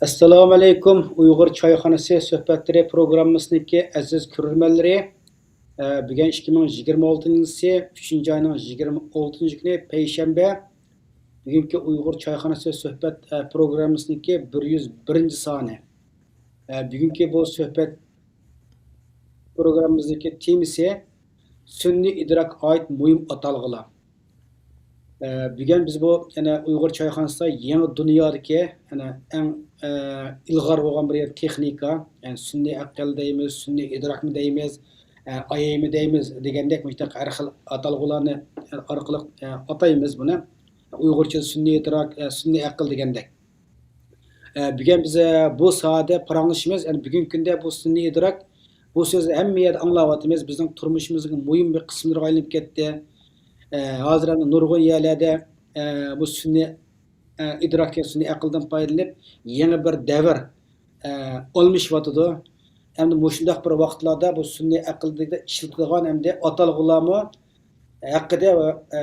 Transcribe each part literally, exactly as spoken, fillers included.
ئەسسالامۇئەلەيكۇم، ئۇيغۇر چايخانىسى سۆھبەتلىرى پروگراممىسىنىڭكى ئەزىز كۆرۈرمەنلىرى. ئە، بۈگۈن ئىككى مىڭ يىگىرمە ئالتىنچى يىلى ئۈچىنچى ئاينىڭ يىگىرمە ئالتىنچى كۈنى، پەيشەنبە. بۈگۈنكى ئۇيغۇر چايخانىسى سۆھبەت، ئە، پروگراممىسىنىڭكى بىر يۈز بىرىنچى سانى. ئە، بۈگۈنكى بۇ سۆھبەت پروگراممىمىزدىكى تېمىسى سۈنئىي ئىدراكقا ئائىت مۇھىم ئاتالغۇلار. ئە، بۈگۈن بىز بۇ، يەنە ئۇيغۇر چايخانىسىدا يېڭى دۇنيادىكى، يەنە ئەڭ، ئە، ئىلغار بولغان بىر تېخنىكا، يەنى سۈنئىي ئەقىل دەيمىز، سۈنئىي ئىدراكمۇ دەيمىز، ئە، ئايەيمۇ دەيمىز دېگەندەك مۇشۇنداق ھەر خىل ئاتالغۇلارنى ئارقىلىق، ئە، ئاتايمىز بۇنى. ئۇيغۇرچە سۈنئىي ئىدراك، ئە، سۈنئىي ئەقىل دېگەندەك. ئە، بۈگۈن بىز، ئە، بۇ ساھەدە پاراڭلىشىمىز. يەنى بۈگۈنكى كۈندە بۇ سۈنئىي ئىدراك، بۇ سۆز ھەممە يەردە ئاڭلاۋاتىمىز. بىزنىڭ تۇرمۇشىمىزنىڭ مۇھىم بىر قىسمىلىرىغا ئايلىنىپ كەتتى. ئە، ھازىر ئەمدى نۇرغۇن يەرلەردە، ئە، بۇ سۈنئىي، ئە، ئىدراكتىن، سۈنئىي ئەقىلدىن پايدىلىنىپ، يېڭى بىر دەۋر، ئە، ئالمىشىۋاتىدۇ. ئەمدى مۇشۇنداق بىر ۋاقىتلاردا بۇ سۈنئىي ئەقىلدە ئىشلىتىدىغان ئەمدى ئاتالغۇلارمۇ ھەققىدە، ئە،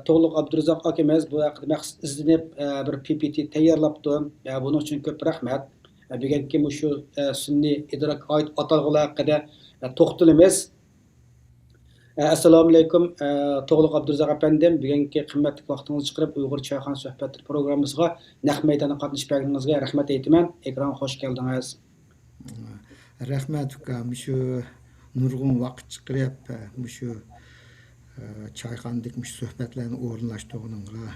تۇغلۇق ئابدۇرازاق ئاكىمىز بۇ ھەققىدە مەخسۇس ئىزدىنىپ، ئە، بىر پى پى تى تەييارلاپتۇ. ئە، بۇنىڭ ئۈچۈن كۆپ رەھمەت. ئە، بۈگۈنكى مۇشۇ، ئە، سۈنئىي ئىدراكقا ئائىت ئاتالغۇلار ھەققىدە، ئە، توختىلىمىز. ئە، ئەسسالامۇئەلەيكۇم، ئە، تۇغلۇق ئابدۇرازاق ئەپەندىم، بۈگۈنكى قىممەتلىك ۋاقتىڭىزنى چىقىرىپ ئۇيغۇر چايخانا سۆھبەتلىرى پروگراممىسىغا نەق مەيداندا قاتنىشىپ بەرگىنىڭىزگە رەھمەت ئېيتىمەن. ئېكرانغا خوش كەلدىڭىز. رەھمەت، ئۇكا، مۇشۇ نۇرغۇن ۋاقىت چىقىرىپ، مۇشۇ، ئە، چايخانىدىكى مۇشۇ سۆھبەتلەرنى ئورۇنلاشتۇرغىنىڭغا.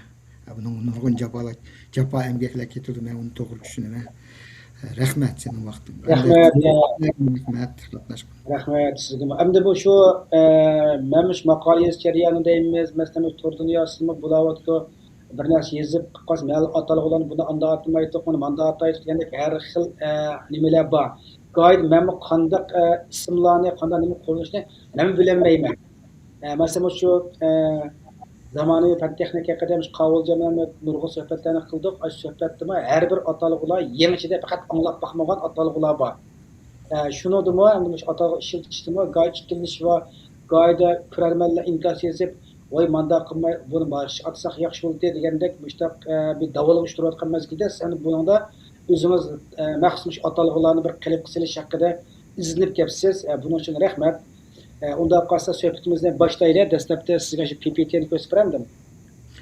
ئە، بۇنىڭغا نۇرغۇن جاپالار، جاپا ئەمگەكلەر كېتىدۇ، مەن ئۇنى توغرا چۈشىنىمەن. ئە، رەھمەت سېنىڭ ۋاقتىڭغا. رەھمەت. رەھمەت قاتناشقىنىڭغا. رەھمەت سىزگىمۇ. ئەمدى بۇ شۇ، ئە، مەن مۇشۇ ماقالە يېزىش جەريانى دەيمىز، مەسىلەن، مۇشۇ تور دۇنياسىدىمۇ بولاۋاتىدۇ. بىر نەرسە يېزىپ قالسا، مەلۇم ئاتالغۇلارنى بۇنى ئانداق ئاتىمايتتۇق، بۇنى مانداق ئاتايتتۇق دېگەندەك ھەر خىل، ئە، نېمىلەر بار. گاھىدا مەنمۇ قانداق، ئە، ئىسىملارنى، قانداق نېمە قوللىنىشنى مەنمۇ بىلەلمەيمەن. ئە، مەسىلەن، مۇشۇ، ئە، زامانىۋى پەن تېخنىكا ھەققىدە مۇشۇ قاۋۇلجان بىلەن نۇرغۇن سۆھبەتلەرنى قىلدۇق. ئاشۇ سۆھبەتتىمۇ ھەر بىر ئاتالغۇلار يېڭىچىدە پەقەت ئاڭلاپ باقمىغان ئاتالغۇلار بار. ئە، شۇنىڭدىمۇ ئەمدى مۇشۇ ئاتالغۇ ئىشلىتىشتىمۇ گاھىدا ئىككىلىنىش بار، گاھىدا كۆرەرمەنلەر ئىنكاس يېزىپ، ۋاي، مانداق قىلماي، بۇنى باشقىچە ئاتىساق ياخشى بولاتتى دېگەندەك مۇشۇنداق، ئە، بىر داۋالغا ئۇچراۋاتقان مەزگىلدە سىز ئەمدى بۇنىڭدا ئۆزىڭىز، ئە، مەخسۇس مۇشۇ ئاتالغۇلارنى بىر قېلىپقا سېلىش ھەققىدە ئىزدىنىپ كەپسىز. ئە، بۇنىڭ ئۈچۈن رەھمەت. ئە، ئۇنداق قالسا سۆھبىتىمىزنى باشلايلى. دەسلەپتە سىزگە شۇ پى پى تىنى كۆرسىتىپ بېرەمدىم؟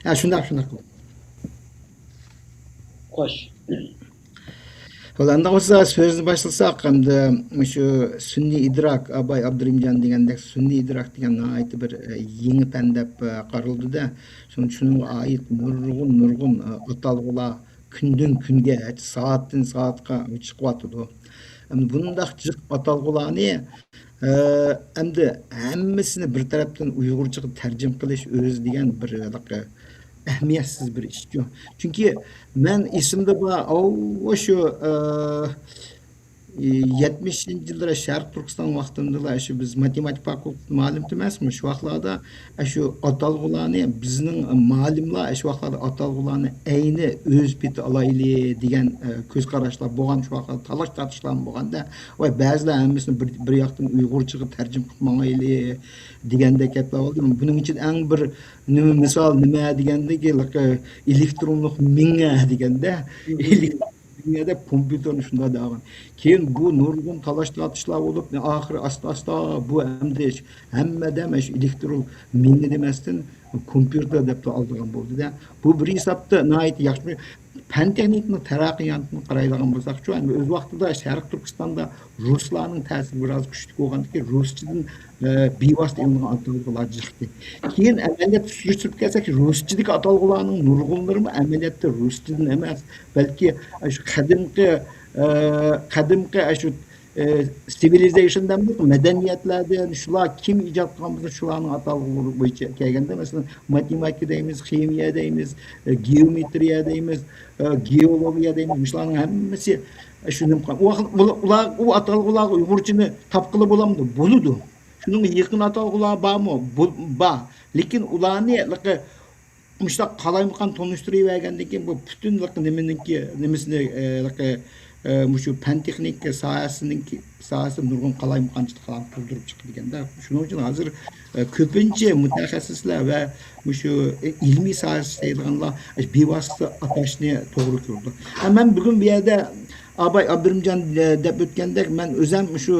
ھە، شۇنداق، شۇنداق قىلىڭ. خوش. ھايال، ئۇنداق بولسا سۆزنى باشلىساق، ئەمدى مۇشۇ سۈنئىي ئىدراك، ئاباي ئابدۇرېھىمجان دېگەندەك، سۈنئىي ئىدراك دېگەن ناھايىتى بىر، ئە، يېڭى پەن دەپ، ئە، قارىلىدۇ-دە. شۇنىڭ، شۇنىڭغا ئائىت نۇرغۇن، نۇرغۇن، ئە، ئاتالغۇلار كۈندىن كۈنگە، سائەتتىن سائەتكە چىقىۋاتىدۇ. ئەمدى بۇنداق جىق ئاتالغۇلارنى، ئە، ئەمدى ھەممىسىنى بىر تەرەپتىن ئۇيغۇرچىغا تەرجىمە قىلىش ئۆزى دېگەن بىر ھېلىقى ئەھمىيەتسىز بىر ئىشچۇ. چۈنكى مەن ئېسىمدە بار، ئاۋۇ شۇ، ئە، يەتمىشىنچى يىللار شەرقىي تۈركىستان ۋاقتىمدىلا شۇ بىز ماتېماتىكا فاكۇلتېتى مۇئەللىمى ئەمەسمۇ، شۇ ۋاقىتلاردا ئە، شۇ ئاتالغۇلارنى بىزنىڭ مۇئەللىملار ئە، شۇ ۋاقىتلاردا ئاتالغۇلارنى ئەينى ئۆز پېتى ئالايلى دېگەن، ئە، كۆز قاراشلار بولغان، شۇ ۋاقىتلاردا تالاش تارتىشلارمۇ بولغاندا، ۋاي، بەزىلەر ھەممىسىنى بىر، بىر ياقتىن ئۇيغۇرچىغا تەرجىمە قىلىپ ماڭايلى دېگەندەك گەپلەر بولدى. بۇنىڭ ئىچىدە ئەڭ بىر نېمە مىسال نېمە دېگەندە، ئېلېكترونلۇق مېڭە دېگەندە، دۇنيادا كومپيۇتېرنى شۇنداق دەۋاتقان. كېيىن بۇ نۇرغۇن تالاش تارتىشلار بولۇپ، ئاخىرى ئاستا ئاستا بۇ ئەمدى ھەممە ئادەم شۇ ئېلېكترون مېڭە دېمەستىن كومپيۇتېر دەپلا ئالىدىغان بولدى-دە. بۇ بىر ھېسابتا ناھايىتى ياخشى. پەن تېخنىكىنىڭ تەرەققىياتىنى قارايدىغان بولساقچۇ، ئەمدى ئۆز ۋاقتىدا شەرقىي تۈركىستاندا رۇسلارنىڭ تەسىرى بىراز كۈچلۈك بولغاندىكىن، رۇسچىدىن ئە، بىۋاسىتە ئېلىنغان ئاتالغۇلار جىقتى. كېيىن ئەمەلىيەتتە سۈرۈشتۈرۈپ كەلسەك، رۇسچىدىكى ئاتالغۇلارنىڭ نۇرغۇنلىرىمۇ ئەمەلىيەتتە رۇسچىدىن ئەمەس، بەلكى شۇ قەدىمكى، ئە، قەدىمكى شۇ، ئە، سىۋىلىزېيشن دەمدۇق، مەدەنىيەتلەردىن شۇلار كىم ئىجاد قىلغان بولسا، شۇلارنىڭ ئاتالغۇلىرى بويىچە كەلگەندە، مەسىلەن، ماتېماتىكا دەيمىز، خىمىيە دەيمىز، ئە، گېئومېترىيە دەيمىز، ئە، گېئولوگىيە دەيمىز، مۇشۇلارنىڭ ھەممىسى شۇ نېمە قىلغان. ئۇ ۋاقىت ئۇلار، ئۇلار، ئۇ ئاتالغۇلارغا ئۇيغۇرچىنى تاپقىلى بولامدۇ؟ بولىدۇ. شۇنىڭغا يېقىن ئاتالغۇلار بارمۇ؟ بۇ، بار. لېكىن ئۇلارنى ھېلىقى مۇشۇنداق قالايمىقان تونۇشتۇرۇۋەرگەندىن كېيىن، بۇ پۈتۈن ھېلىقى نېمىنىڭكى، نېمىسىنى، ئە، ھېلىقى، ئە، مۇشۇ پەن تېخنىكا ساھەسىنىڭكى، ساھەسىدە نۇرغۇن قالايمىقانچىلىقلارنى تۇغدۇرۇپ چىقىدىكەن-دە. شۇنىڭ ئۈچۈن ھازىر، ئە، كۆپىنچە مۇتەخەسسىسلەر ۋە مۇشۇ، ئە، ئىلمىي ساھەسى ئىشلەيدىغانلار بىۋاسىتە ئاتاشنى توغرا كۆرىدۇ. ئە، مەن بۈگۈن بۇ يەردە ئاباي ئابدۇرېھىمجان دە-، دەپ ئۆتكەندەك، مەن ئۆزەم شۇ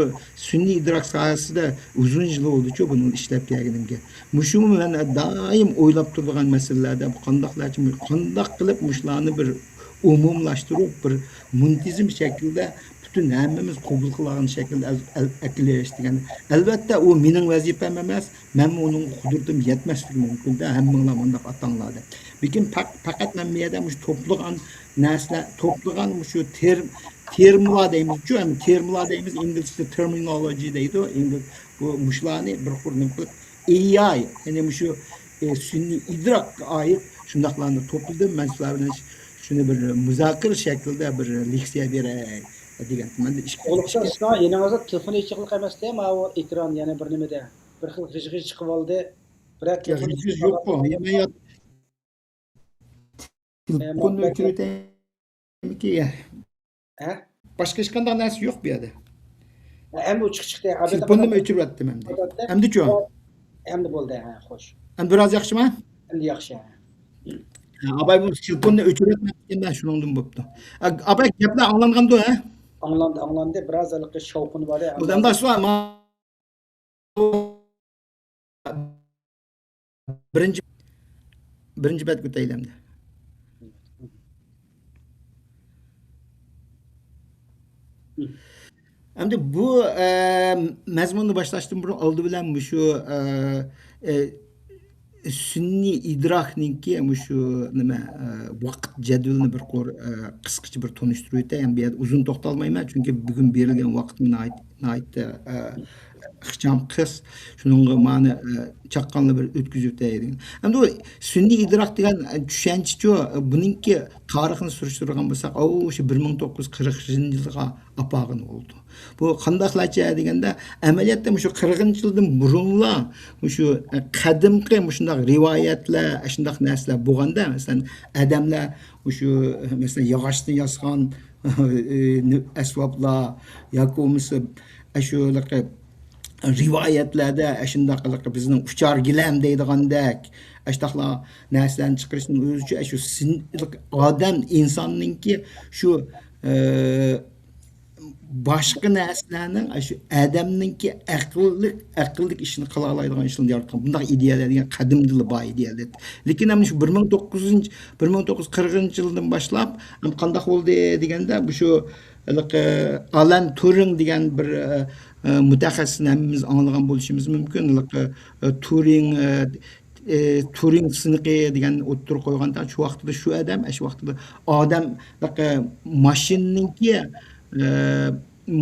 سۈنئىي ئىدراك ساھەسىدە ئۇزۇن يىل بولدىچۇ بۇنى ئىشلەپ كەلگىنىمگە. مۇشۇمۇ مەن دائىم ئويلاپ تۇرىدىغان مەسىلىلەردە، بۇ قانداقلارچە، قانداق قىلىپ مۇشۇلارنى بىر ئومۇملاشتۇرۇپ، بىر مۇنتىزىم شەكىلدە پۈتۈن ھەممىمىز قوبۇل قىلىدىغان شەكىلدە ئەل-، ئەل-، ئەكېلىش دېگەن. ئەلۋەتتە، ئۇ مېنىڭ ۋەزىپەم ئەمەس، مەنمۇ ئۇنىڭغا قۇدرىتىم يەتمەسلىكى مۇمكىن-دە، ھەممىڭلار مۇنداق ئاتاڭلار دەپ. لېكىن پەق-، پەقەت مەن بۇ يەردە مۇشۇ توپلىغان نەرسىلەر، توپلىغان مۇشۇ تېر-، تېرمىلار دەيمىزچۇ، ئەمدى تېرمىلار دەيمىز، ئىنگلىزچىدا terminology دەيدۇ، ئىنگلىز، بۇ مۇشۇلارنى بىر قۇر نېمە قىلىپ، ئېي ئاي، يەنى مۇشۇ، ئە، سۈنئىي ئىدراكقا ئائىت شۇنداقلارنى توپلىدىم. مەن شۇلار بىلەن شۇنى بىر مۇزاكىرە شەكلىدە بىر لېكسىيە بېرەي دېگەن. مەندە ئىككى، تۇغلۇقتا ئىككى سىزنىڭ يېنىڭىزدا تېلېفون ئېچىقلىق ئەمەستى، ماۋۇ ئېكران يەنە بىر نېمىدە بىر خىل غىژ-غىژ چىقىۋالدى. بىرەر تېلېفون يوق، يا مەن يا تېلېفوننى ئۆچۈرۈۋېتەيمىكى؟ ھە؟ باشقا ھېچقانداق نەرسە يوق بۇ يەردە. ئەمدى ئۇ چىقىپ چىقتى. تېلېفوننىمۇ ئۆچۈرۈۋەتتىم ئەمدى. ئەمدىچۇ؟ ئەمدى بولدى، ھە، خوش. ئەمدى بىراز ياخشىما؟ ئەمدى ياخشى، ھە. ھە، ئاباي بۇ تېلېفوننى ئۆچۈرۈۋەتمەپتىكەن، شۇنىڭدىن بوپتۇ. ئا-، ئاباي گەپلەر ئاڭلانغاندۇ، ھە؟ ئاڭلاندى، ئاڭلاندى. بىراز ھېلىقى شاۋقۇنى بار، ھە. ئۇ دەمداش سوئال، ما-، بىرىنچى، بىرىنچى بەتكە ئۆتەيلى ئەمدى. ئەمدى بۇ، ئە، مەزمۇننى باشلاشتىن بۇرۇن ئالدى بىلەن مۇشۇ، ئە، ئە، سۈنئىي ئىدراكنىڭكى مۇشۇ نېمە، ئە، ۋاقىت جەدۋىلىنى بىر قۇر، ئە، قىسقىچە بىر تونۇشتۇرۇۋېتەي. ئەمدى بۇ يەردە ئۇزۇن توختالمايمەن، چۈنكى بۈگۈن بېرىلگەن ۋاقىت ناھايىتى، ناھايىتى، ئە، ئىخچام قىس. شۇنىڭغا مانا، ئە، چاققانلا بىر ئۆتكۈزۈۋېتەي دېگەن. ئەمدى بۇ سۈنئىي ئىدراك دېگەن، ئە، چۈشەنچىچۇ، ئە، بۇنىڭكى تارىخىنى سۈرۈشتۈرىدىغان بولساق، ئاۋۇ شۇ بىر مىڭ توققۇز يۈز قىرىقىنچى يىلغا ئاپارغىنى بولىدۇ. بۇ قانداقلارچە دېگەندە، ئەمەلىيەتتە مۇشۇ قىرىقىنچى يىلدىن بۇرۇنلا مۇشۇ، ئە، قەدىمكى مۇشۇنداق رىۋايەتلەر، ئاشۇنداق نەرسىلەر بولغاندا، مەسىلەن، ئادەملەر مۇشۇ، مەسىلەن، ياغاچتىن ياسىغان ئەسۋابلار ياكى بولمىسا ئاشۇ رىۋايەتلەردە ئاشۇنداق بىزنىڭ ئۇچار گىلەم دەيدىغاندەك ئاشۇنداقلار نەرسىلەرنى چىقىرىشنىڭ ئۆزىچۇ ئاشۇ سىن-، ئادەم ئىنساننىڭكى شۇ، ئە، باشقا نەرسىلەرنىڭ، ئاشۇ ئادەمنىڭكى ئەقىللىك، ئەقىللىك ئىشىنى قىلالايدىغان ئىشلارنى ياراتقان بۇنداق ئىدىيەلەر دېگەن قەدىمدىلا بار ئىدىيەلەر. لېكىن ئەمدى شۇ بىر مىڭ توققۇز يۈز، بىر مىڭ توققۇز يۈز قىرىقىنچى يىلدىن باشلاپ، ئەمدى قانداق بولدى دېگەندە، بۇ شۇ ھېلىقى ئالان تۇرىڭ دېگەن بىر، ئە، ئە، مۇتەخەسسىسنى ھەممىمىز ئاڭلىغان بولۇشىمىز مۇمكىن. ھېلىقى، ئە، تۇرىڭ، ئە، ئى، تۇرىڭ سىنىقى دېگەننى ئوتتۇرىغا قويغاندا، شۇ ۋاقتىدا شۇ ئادەم، شۇ ۋاقتىدا ئادەم، ماشىنىنىڭكى، ئى،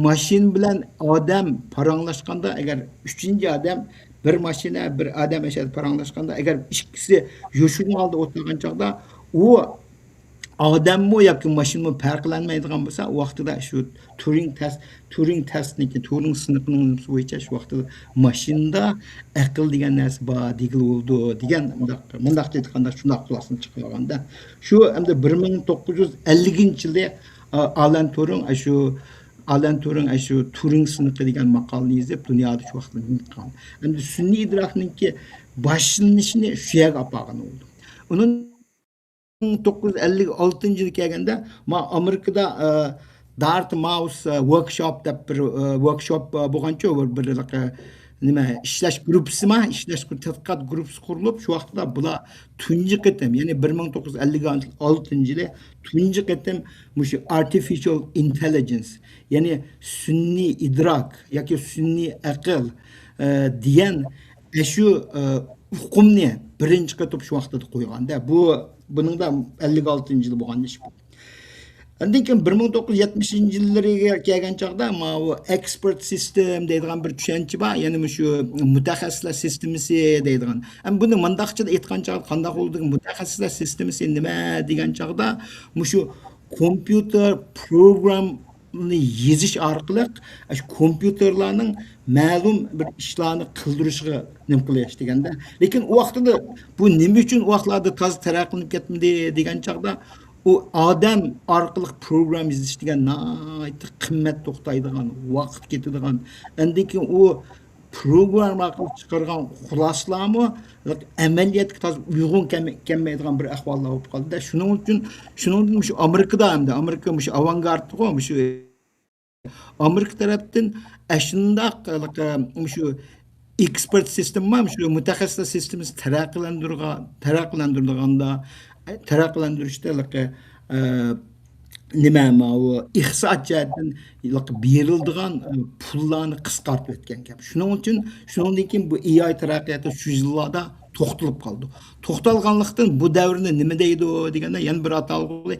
ماشىنا بىلەن ئادەم پاراڭلاشقاندا، ئەگەر ئۈچىنچى ئادەم، بىر ماشىنا، بىر ئادەم ئەشەدە پاراڭلاشقاندا، ئەگەر ئىككىسى يوشۇرۇن ھالدا ئولتۇرغان چاغدا، ئۇ ئادەممۇ ياكى ماشىنىمۇ پەرقلەنمەيدىغان بولسا، ئۇ ۋاقتىدا شۇ تۇرىڭ تەس-، تۇرىڭ تەستىنىڭكى، تۇرىڭ سىنىقىنىڭ نېمىسى بويىچە شۇ ۋاقتىدا ماشىنىدا ئەقىل دېگەن نەرسە بار دېگىلى بولىدۇ دېگەن، مۇنداق، مۇنداق ئېيتقاندا شۇنداق خۇلاسىنى چىقىرىۋالغاندا، شۇ ئەمدى بىر مىڭ توققۇز يۈز ئەللىكىنچى يىلى، ئا-، ئالان تۇرىڭ ئاشۇ، ئالان تۇرىڭ ئاشۇ تۇرىڭ سىنىقى دېگەن ماقالىنى يېزىپ، دۇنيادا شۇ ۋاقىتتا نېمە قىلغان. ئەمدى سۈنئىي ئىدراكنىڭكى باشلىنىشىنى شۇ يەرگە ئاپارغان بولدى. ئۇنىڭ مىڭ توققۇز يۈز ئەللىك ئالتىنچى يىلى كەلگەندە، ما ئامېرىكىدا، ئە، دارتماۋس، ئە، ۋوركشوپ دەپ بىر، ئە، ۋوركشوپ، ئە، بولغانچۇ، بىر، بىر، ئە، نېمە، ئىشلەش گۇرۇپپىسىما، ئىشلەش گۇ-، تەتقىقات گۇرۇپپىسى قۇرۇلۇپ، شۇ ۋاقىتتا بۇلار تۇنجى قېتىم، يەنى بىر مىڭ توققۇز يۈز ئەللىك ئالتىنچى يىلى تۇنجى قېتىم مۇشۇ ئارتىفىشال ئىنتېللىجېنس، يەنى سۈنئىي ئىدراك ياكى سۈنئىي ئەقىل، ئە، دېگەن ئەشۇ، ئە، ئۇقۇمنى بىرىنچى قېتىم شۇ ۋاقتىدا قويغاندا، بۇ، بۇنىڭدا ئەللىك ئالتىنچى يىل بولغان ئىش بۇ. ئاندىن كېيىن بىر مىڭ توققۇز يۈز يەتمىشىنچى يىللىرىغا كەلگەن چاغدا ماۋۇ ئېكسپېرت سىستېم دەيدىغان بىر چۈشەنچە بار. يەنى مۇشۇ مۇتەخەسسىسلەر سىستېمىسى دەيدىغان. ئەمما بۇنى مۇنداقچە ئېيتقان چاغدا قانداق بولىدۇ؟ مۇتەخەسسىسلەر سىستېمىسى نېمە دېگەن چاغدا مۇشۇ كومپيۇتېر پروگراممىنى يېزىش ئارقىلىق ئاشۇ كومپيۇتېرلارنىڭ مەلۇم بىر ئىشلارنى قىلدۇرۇشىغا نېمە قىلىش دېگەندە. لېكىن ئۇ ۋاقتىدا بۇ نېمە ئۈچۈن ئۇ ۋاقىتلاردا تازا تەرەققىي قىلىپ كەتمىدى دېگەن چاغدا، ئۇ ئادەم ئارقىلىق پروگرامما يېزىش دېگەن ناھايىتى قىممەت توختايدىغان، ۋاقىت كېتىدىغان، ئاندىن كېيىن ئۇ پروگرامما ئارقىلىق چىقارغان خۇلاسىلارمۇ ئەمەلىيەتكە تازا ئۇيغۇن كەلمەي-، كەلمەيدىغان بىر ئەھۋاللار بولۇپ قالدى. شۇنىڭ ئۈچۈن، شۇنىڭدىن مۇشۇ ئامېرىكىدا، ئەمدى ئامېرىكا مۇشۇ ئاۋانگارتقۇ، مۇشۇ ئامېرىكا تەرەپتىن ئەشۇنداق، مۇشۇ ئېكسپېرت سىستېما، مۇشۇ مۇتەخەسسىسلەر سىستېمىسى تەرەققىيلەندۈرگە-، تەرەققىيلەندۈرىدىغاندا، تەرەققىيلەندۈرۈشتە، ئە، نېمە، ماۋۇ ئىقتىساد جەھەتتىن بېرىلىدىغان، ئە، پۇللارنى قىسقارتىۋەتكەن گەپ. شۇنىڭ ئۈچۈن، شۇنىڭدىن كېيىن بۇ ئېي ئاي تەرەققىياتى شۇ يىللاردا توختىلىپ قالىدۇ. توختالغانلىقتىن بۇ دەۋرنى نېمە دەيدۇ دېگەندە، يەنە بىر ئاتالغۇ،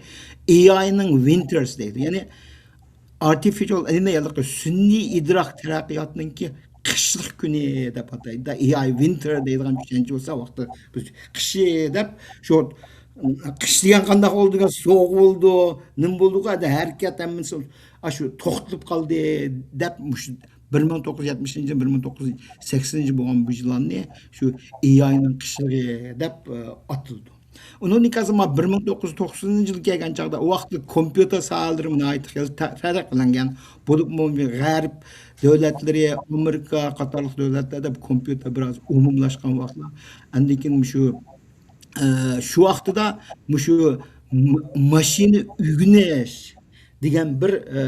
ئېي ئاينىڭ ۋىنتېرس دەيدۇ. يەنى ئارتىفىشال، يەنى سۈنئىي ئىدراك تەرەققىياتنىڭكى قىشلىق كۈنى دەپ ئاتايدۇ. ئېي ئاي ۋىنتېر دەيدىغان چۈشەنچە بولسا، ۋاقتى بىز قىشى دەپ، شۇ قىش دېگەن قانداق بولىدۇ دېگەن، سوغۇق بولىدۇ، نېمە بولىدۇ، ھەرىكەت ھەممىسى ئاشۇ توختىلىپ قالدى دەپ، مۇشۇ بىر مىڭ توققۇز يۈز يەتمىشىنچى يىل، بىر مىڭ توققۇز يۈز سەكسىنىنچى يىل بولغان بۇ يىلاننى شۇ ئېي ئاينىڭ قىشلىقى دەپ، ئە، ئاتىلىدۇ. ئۇنىڭدىن كېيىن ما بىر مىڭ توققۇز يۈز توقسىنىنچى يىل كەلگەن چاغدا، ئۇ ۋاقىتتا كومپيۇتېر ساھەلىرى ناھايىتى خېلى تە-، تەرەققىيلەنگەن. بولۇپمۇ غەرب دۆلەتلىرى، ئامېرىكا قاتارلىق دۆلەتلەردە بۇ كومپيۇتېر بىراز ئومۇملاشقان ۋاقىتلار. ئاندىن كېيىن مۇشۇ، ئە، شۇ ۋاقتىدا مۇشۇ ما-، ماشىنا ئۆگىنىش دېگەن بىر، ئە،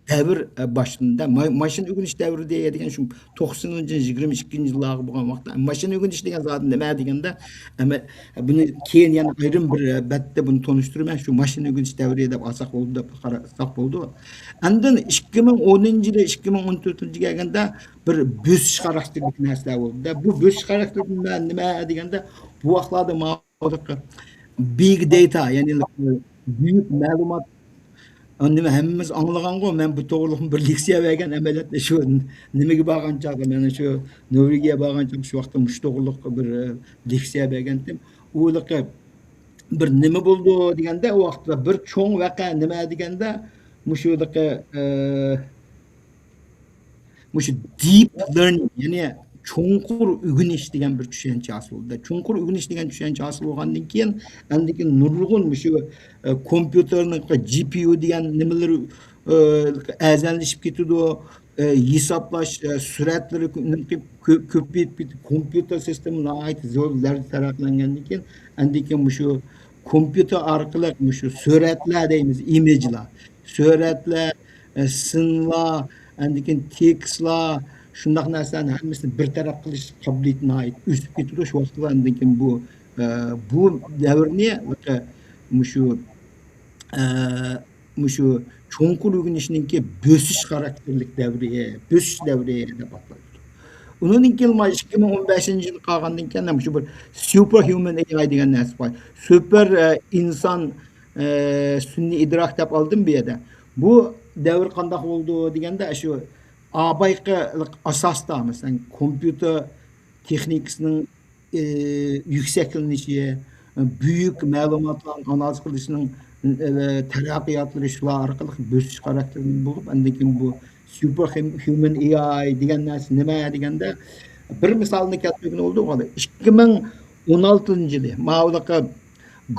دەۋر، ئە، باشلىنىدۇ. ما-، ماشىنا ئۆگىنىش دەۋرى دېگەن شۇ توقسىنىنچى، يىگىرمە ئىككىنچى يىللارغا بولغان ۋاقىتتا. ماشىنا ئۆگىنىش دېگەن زادى نېمە دېگەندە، ئەمە بۇنى كېيىن يەنە ئايرىم بىر، ئە، بەتتە بۇنى تونۇشتۇرىمەن. شۇ ماشىنا ئۆگىنىش دەۋرى دەپ ئالساق بولىدۇ دەپ قارىساق بولىدۇ. ئاندىن ئىككى مىڭ ئونىنچى يىلى، ئىككى مىڭ ئون تۆتىنچى يىلى كەلگەندە بىر بۆسۈش خاراكتېرلىك نەرسىلەر بولدى. بۇ بۆسۈش خاراكتېرلىك نېمە، نېمە دېگەندە، بۇ ۋاقىتلاردا ماۋۇ بىگ داتا، يەنى بۈيۈك مەلۇمات، نېمە، ھەممىمىز ئاڭلىغانغۇ، مەن بۇ توغرىلىق بىر لېكسىيە بەرگەن، ئەمەلىيەتتە شۇ نېمىگە بارغان چاغدا، مەن شۇ نورۋېگىيە بارغان چاغدا شۇ ۋاقىتتا مۇشۇ توغرىلىق بىر، ئە، لېكسىيە بەرگەنتىم. ئۇ بىر نېمە بولدى دېگەندە، ئۇ ۋاقىتتا بىر چوڭ ۋەقە نېمە دېگەندە، مۇشۇ، ئە، مۇشۇ دىپ لېرنىڭ، يەنى چوڭقۇر ئۆگىنىش دېگەن بىر چۈشەنچە ھاسىل بولدى. چوڭقۇر ئۆگىنىش دېگەن چۈشەنچە ھاسىل بولغاندىن كېيىن، ئاندىن كېيىن نۇرغۇن مۇشۇ، ئە، كومپيۇتېرنىڭ جى پى يۇ دېگەن نېمىلىرى، ئە، ئەرزانلىشىپ كېتىدۇ. ئە، ھېسابلاش، ئە، سۈرئەتلىرى، كۆ-، كۆپىيىپ كېتىپ، كومپيۇتېر سىستېما ناھايىتى زور دەرىجىدە تەرەققىيلەنگەندىن كېيىن، ئاندىن كېيىن مۇشۇ كومپيۇتېر ئارقىلىق مۇشۇ سۈرەتلەر دەيمىز، ئىمېجلار، سۈرەتلەر، ئە، سىنلار، ئاندىن كېيىن تېكىستلار، شۇنداق نەرسىلەرنى ھەممىسىنى بىر تەرەپ قىلىش قابىلىيىتى ناھايىتى ئۆسۈپ كېتىدۇ. شۇ ۋاقىتتا ئاندىن كېيىن بۇ، ئە، بۇ دەۋرنى، مۇشۇ، ئە، مۇشۇ چوڭقۇر ئۆگىنىشنىڭكى بۆسۈش خاراكتېرلىك دەۋرى، بۆسۈش دەۋرى دەپ ئاتىلىدۇ. ئۇنىڭدىن كېيىن مانا ئىككى مىڭ ئون بەشىنچى يىلغا قالغاندىن كېيىن مۇشۇ بىر سۇپېر ھيۇمەن ئېي ئاي دېگەن نەرسە بار. سۇپېر، ئە، ئىنسان، ئە، سۈنئىي ئىدراك دەپ ئالدىم بۇ يەردە. بۇ دەۋر قانداق بولىدۇ دېگەندە، شۇ ئابايقى ئاساستا، مەسىلەن، كومپيۇتېر تېخنىكىسىنىڭ، ئى، يۈكسەكلىنىشى، بۈيۈك مەلۇماتلارنى ئانالىز قىلىشنىڭ، ئى، تەرەققىياتلىرى شۇلار ئارقىلىق بۆسۈش خاراكتېرلىك بولۇپ، ئاندىن كېيىن بۇ سۇپېر ھيۇمەن ئېي ئاي دېگەن نەرسە نېمە دېگەندە، بىر مىسالنى كەلتۈرگىلى بولىدۇ. ئىككى مىڭ ئون ئالتىنچى يىلى ماۋۇلۇقى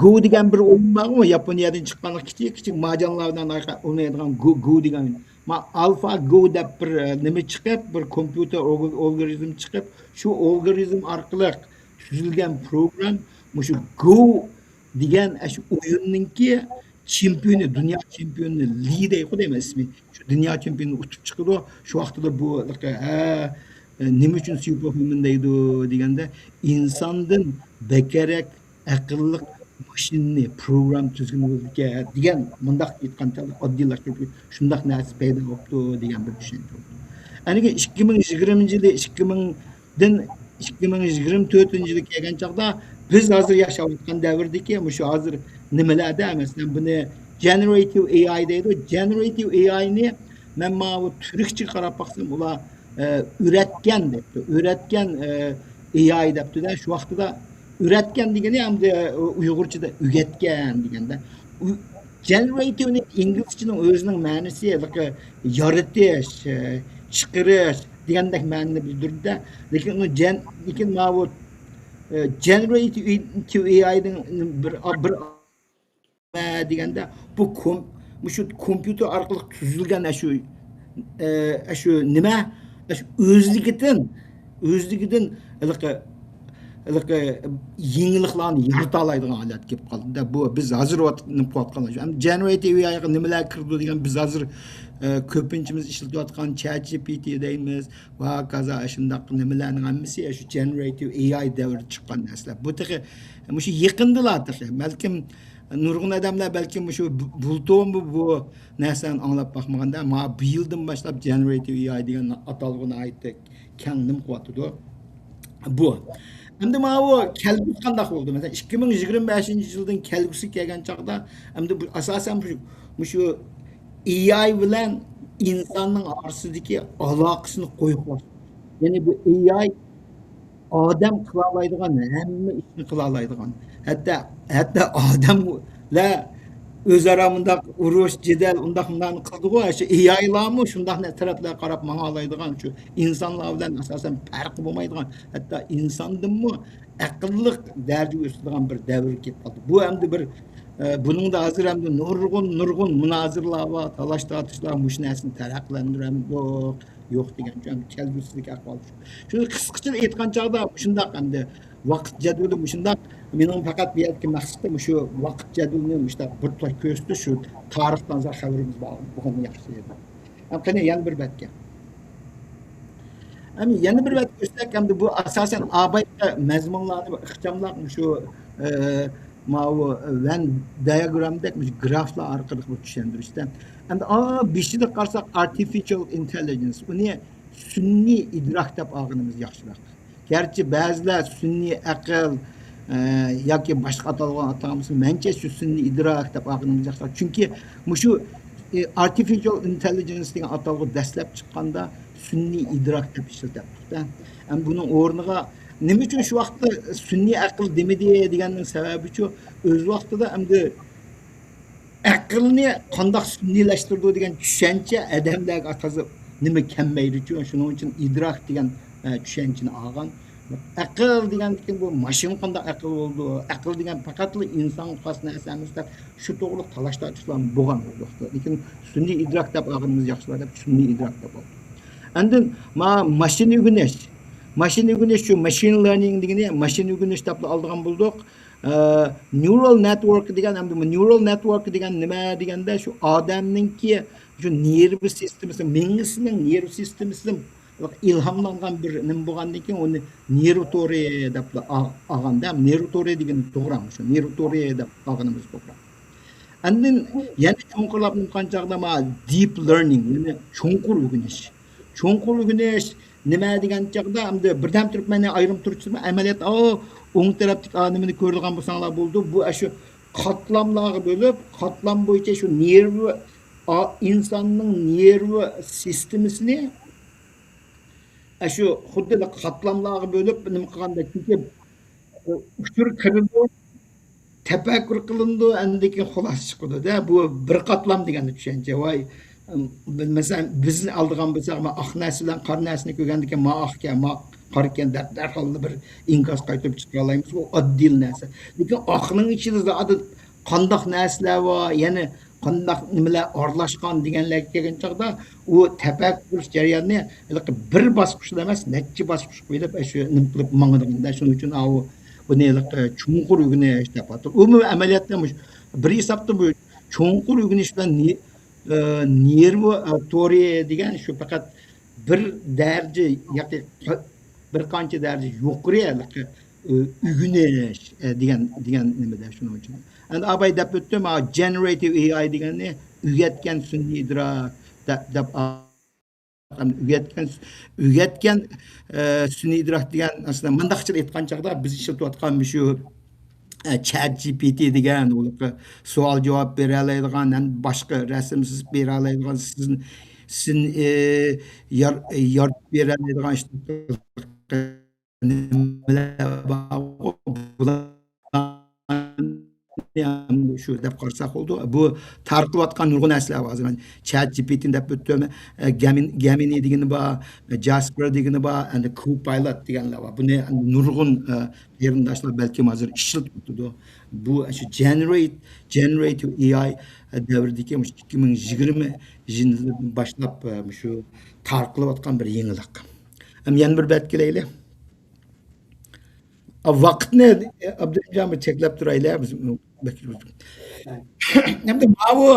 گو دېگەن بىر ئويۇن بارغۇ، ياپونىيەدىن چىققان كىچىك كىچىك مارجانلار بىلەن ئوينايدىغان گو، گو دېگەن. ما ئالفا گو دەپ بىر، ئە، نېمە چىقىپ، بىر كومپيۇتېر ئالگورىزم چىقىپ، شۇ ئالگورىزم ئارقىلىق تۈزۈلگەن پروگرام مۇشۇ گو دېگەن ئاشۇ ئويۇننىڭكى چېمپىيونى، دۇنيا چېمپىيونى، لى دەيدىغۇ دەيمەن ئىسمى. شۇ دۇنيا چېمپىيونىنى ئۇتۇپ چىقىدۇ. شۇ ۋاقتىدا بۇ، ھە، نېمە ئۈچۈن سۇپېرھيۇمەن دەيدۇ دېگەندە، ئىنساندىن بەكرەك ئەقىللىق ماشىنىنى پروگرام تۈزگىلى بولىدىكەن دېگەن، مۇنداق ئېيتقان چاغدا ئاددىيلاشتۇرۇپ، شۇنداق نەرسە پەيدا بوپتۇ دېگەن بىر چۈشەنچە بولىدۇ. ئەنىكى ئىككى مىڭ يىگىرمىنچى يىلى، ئىككى مىڭدىن، ئىككى مىڭ يىگىرمە تۆتىنچى يىلى كەلگەن چاغدا بىز ھازىر ياشاۋاتقان دەۋردىكى مۇشۇ ھازىر نېمىلەردە، مەسىلەن، بۇنى جېنېراتىۋ ئېي ئاي دەيدۇ. جېنېراتىۋ ئېي ئاينى مەن ماۋۇ تۈركچىگە قاراپ باقسام، ئۇلار، ئە، ئۆرەتكەن دەپتۇ. ئۆرەتكەن، ئە، ئېي ئاي دەپتۇ-دە. شۇ ۋاقتىدا ئۆرەتكەن دېگىنى ئەمدى ئۇيغۇرچىدا ئۆگەتكەن دېگەندە. ئۇ-، جېنېراتىۋنى ئىنگلىزچىنىڭ ئۆزىنىڭ مەنىسى ھېلىقى يارىتىش، ئە، چىقىرىش دېگەندەك مەنىنى بىلدۈرىدۇ-دە. لېكىن ئۇنى جېن-، لېكىن ماۋۇ، ئە، جېنېراتىۋ ئېي ئاينىڭ بىر، بىر دېگەندە، بۇ كوم-، مۇشۇ كومپيۇتېر ئارقىلىق تۈزۈلگەن ئاشۇ، ئە، ئاشۇ نېمە؟ ئاشۇ ئۆزلۈكىدىن ئۆزلۈكىدىن ھېلىقى، ھېلىقى يېڭىلىقلارنى يارىتالايدىغان ھالەتكە كېلىپ قالدى. بۇ بىز ھازىر نېمە قىلىۋاتقانلار شۇ. ئەمدى جېنېراتىپ ئېي ئايغا نېمىلەر كىرىدۇ دېگەن، بىز ھازىر، ئە، كۆپىنچىمىز ئىشلىتىۋاتقان چات جى پى تى دەيمىز ۋە ھاكازا شۇنداق نېمىلەرنىڭ ھەممىسى شۇ جېنېراتىپ ئېي ئاي دەۋرىدە چىققان نەرسىلەر. بۇ تېخى مۇشۇ يېقىندىلا تېخى. بەلكىم نۇرغۇن ئادەملەر بەلكىم مۇشۇ بۇ، بۇلتۇرمۇ بۇ نەرسىلەرنى ئاڭلاپ باقمىغاندا، مانا بۇ يىلدىن باشلاپ جېنېراتىپ ئېي ئاي دېگەن ئاتالغۇ ناھايىتى كەڭ نېمە قىلىۋاتىدۇ. بۇ. ئەمدى ماۋۇ كەلگۈسى قانداق بولدى؟ مەسىلەن، ئىككى مىڭ يىگىرمە بەشىنچى يىلدىن كەلگۈسىگە كەلگەن چاغدا، ئەمدى بۇ ئاساسەن مۇشۇ، مۇشۇ ئېي ئاي بىلەن ئىنساننىڭ ئارىسىدىكى ئالاقىسىنى قويۇپ، يەنى بۇ ئېي ئاي ئادەم قىلالايدىغان ھەممە ئىشنى قىلالايدىغان، ھەتتا، ھەتتا ئادەملەر ئۆزئارا مۇنداق ئۇرۇش، جېدەل، ئۇنداق مۇنداقنى قىلدىغۇ، شۇ ئېي ئايلارمۇ شۇنداق نە-، تەرەپلەرگە قاراپ ماڭالايدىغان، شۇ ئىنسانلار بىلەن ئاساسەن پەرقى بولمايدىغان، ھەتتا ئىنساندىنمۇ ئەقىللىق دەرىجىگە ئۆتىدىغان بىر دەۋرگە كېلىپ قالدى. بۇ ئەمدى بىر، ئە، بۇنىڭدا ھازىر ئەمدى نۇرغۇن، نۇرغۇن مۇنازىرىلەر بار، تالاش-تارتىشلار، مۇشۇ نەرسىنى تەرەققىيلەندۈرەمدۇق، يوق دېگەن شۇ ئەمدى كەلگۈسىدىكى ئەھۋال شۇ. شۇنى قىسقىچە ئېيتقان چاغدا مۇشۇنداق ئەمدى ۋاقىت جەدۋىلى مۇشۇنداق. مېنىڭ پەقەت بۇ يەردىكى مەقسىتىم شۇ ۋاقىت جەدۋىلىنى مۇشۇنداق بىر تۇتاش كۆرسىتىش، شۇ تارىختىن خەۋىرىمىز بار بولغىنى ياخشى ئىدى. ھەم قېنى يەنە بىر بەتكە. ھەم يەنە بىر بەتكە ئۆتسەك، ئەمدى بۇ ئاساسەن ئابايغا مەزمۇنلارنى ئىخچاملاپ شۇ، ئە، ماۋۇ ۋەن دىياگرامدەك مۇشۇ گرافلار ئارقىلىق بۇ چۈشەندۈرۈشتە. ئەمدى ئا، بېشىدا قارىساق، ئارتىفىشىيال ئىنتېللىجېنس، ئۇنى سۈنئىي ئىدراك دەپ ئالغىنىمىز ياخشىراق. گەرچە بەزىلەر سۈنئىي ئەقىل، ئە، ياكى باشقا ئاتالغۇ ئاتىغان بولسا، مەنچە شۇ سۈنئىي ئىدراك دەپ ئالغىنىمىز ياخشىراق. چۈنكى مۇشۇ، ئە، ئارتىفىشىيال ئىنتېللىجېنس دېگەن ئاتالغۇ دەسلەپ چىققاندا سۈنئىي ئىدراك دەپ ئىشلىتىپتۇ-دە. ئەمدى بۇنىڭ ئورنىغا نېمە ئۈچۈن شۇ ۋاقىتتا سۈنئىي ئەقىل دېمىدى دېگەننىڭ سەۋەبىچۇ، ئۆز ۋاقتىدا ئەمدى ئەقىلنى قانداق سۈنئىيلەشتۈرىدۇ دېگەن چۈشەنچە ئادەملەرگە تازا نېمە كەلمەيدىچۇ، شۇنىڭ ئۈچۈن ئىدراك دېگەن، ئە، چۈشەنچىنى ئالغان. ئەقىل دېگەندىكىن بۇ ماشىنا قانداق ئەقىل بولىدۇ؟ ئەقىل دېگەن پەقەتلا ئىنسانغا خاس نەرسە ئەمەس دەپ شۇ توغرىلىق تالاش-تارتىشلار بولغان ئۇ ۋاقىتتا. لېكىن سۈنئىي ئىدراك دەپ ئالغىنىمىز ياخشىلار دەپ سۈنئىي ئىدراك دەپ ئالدۇق. ئاندىن ما-، ماشىنا ئۆگىنىش. ماشىنا ئۆگىنىش شۇ ماشىنا لېرنىڭ دېگىنى ماشىنا ئۆگىنىش دەپلا ئالىدىغان بولدۇق. ئە، نيۇرال نېتۋورك دېگەن، ئەمدى بۇ نيۇرال نېتۋورك دېگەن نېمە دېگەندە، شۇ ئادەمنىڭكى شۇ نېرۋا سىستېمىسى، مېڭىسىنىڭ نېرۋا سىستېمىسىدىن ئىلھاملانغان بىر نېمە بولغاندىن كېيىن، ئۇنى نېرۋا تورى دەپلا ئا-، ئالغاندا، نېرۋا تورى دېگىنى توغرا، شۇ نېرۋا تورى دەپ ئالغىنىمىز توغرا. ئاندىن يەنە چوڭقۇرلاپ نېمە قىلغان چاغدا، ما، دىپ لېرنىڭ، يەنى چوڭقۇر ئۆگىنىش. چوڭقۇر ئۆگىنىش نېمە دېگەن چاغدا، ئەمدى بىردەم تۇرۇپ مەن ئايرىم تۇرۇپ چىقىمەن، ئەمەلىيەتتە، ئاۋۇ ئوڭ تەرەپتىكى ئا نېمىنى كۆرىدىغان بولساڭلار بولىدۇ. بۇ ئاشۇ قاتلاملارغا بۆلۈپ، قاتلام بويىچە شۇ نېرۋا، ئا-، ئىنساننىڭ نېرۋا سىستېمىسىنى ئاشۇ خۇددى قاتلاملارغا بۆلۈپ نېمە قىلغاندەك، چۈنكى ئۇچۇر كىرىدۇ، تەپەككۇر قىلىنىدۇ، ئاندىن كېيىن خۇلاسە چىقىدۇ-دە. بۇ بىر قاتلام دېگەن چۈشەنچە. ۋاي، مەسىلەن، بىزنى ئالىدىغان بولساق، ما ئاق نەرسە بىلەن قارا نەرسىنى كۆرگەندىن كېيىن، ما ئاقكەن، ما قارىكەن دەپ دەرھاللا بىر ئىنكاس قايتۇرۇپ چىقىرالايمىز. ئۇ ئاددىي نەرسە. لېكىن ئاقنىڭ ئىچىدە زادى قانداق نەرسىلەر بار، يەنە قانداق نېمىلەر ئارىلاشقان دېگەنلەرگە كەلگەن چاغدا، ئۇ تەپەككۇر قىلىش جەريانىنى ھېلىقى بىر باسقۇچلا ئەمەس، نەچچە باسقۇچ قويۇلۇپ، شۇ نېمە قىلىپ ماڭىدىغاندا، شۇنىڭ ئۈچۈن ئاۋۇ بۇنى ھېلىقى چوڭقۇر ئۆگىنىش دەپ ئاتىلىدۇ. ئۇمۇ ئەمەلىيەتتە مۇشۇ بىر ھېسابتا بۇ چوڭقۇر ئۆگىنىش بىلەن نى-، ئە، نېرۋا، ئە، تورى دېگەن شۇ پەقەت بىر دەرىجە ياكى قا-، بىر قانچە دەرىجە يۇقىرى ھېلىقى، ئە، ئۆگىنىش، ئە، دېگەن، دېگەن نېمىدە شۇنىڭ ئۈچۈن. ئەمدى ئاباي دەپ ئۆتتۈم، ھا، جېنېراتىپ ئېي ئاي دېگەننى ئۆگەتكەن سۈنئىي ئىدراك دەپ، دەپ ئۆگەتكەن، ئۆگەتكەن، ئە، سۈنئىي ئىدراك دېگەن ئەسلىدە مۇنداقچە ئېيتقان چاغدا بىز ئىشلىتىۋاتقان مۇشۇ، ئە، چات جى پى تى دېگەن، ئۇلارغا سوئال جاۋاب بېرەلەيدىغان، ھەم باشقا رەسىم سىزىپ بېرەلەيدىغان، سىزنى، سىزنى، ئە، يار-، يارىتىپ بېرەلەيدىغان ئىشلار نېمىلەر بارغۇ، بۇلارنى شۇ دەپ قارىساق بولىدۇ. بۇ تارقىلىۋاتقان نۇرغۇن نەرسىلەر بار ھازىر. مەن چات جى پى تى دەپ ئۆتتۈم. ئە، گەمىن-، گەمىنى دېگىنى بار، جاسپېر دېگىنى بار، ئەمدى كوپايلوت دېگەنلەر بار. بۇنى نۇرغۇن، ئە، قېرىنداشلار بەلكىم ھازىر ئىشلىتىۋاتىدۇ. بۇ شۇ جېنېرەيت-، جېنېرەيتىپ ئېي ئاي دەۋرىدىكى مۇشۇ ئىككى مىڭ يىگىرمە يىلىدىن باشلاپ، ئە، مۇشۇ تارقىلىۋاتقان بىر يېڭىلىق. ھەم يەنە بىر بەتكە كېلەيلى. ۋاقىتنى، ئابدۇرېھىمجان، بىر چەكلەپ تۇرايلى، بىز بەك ئەمدى ماۋۇ،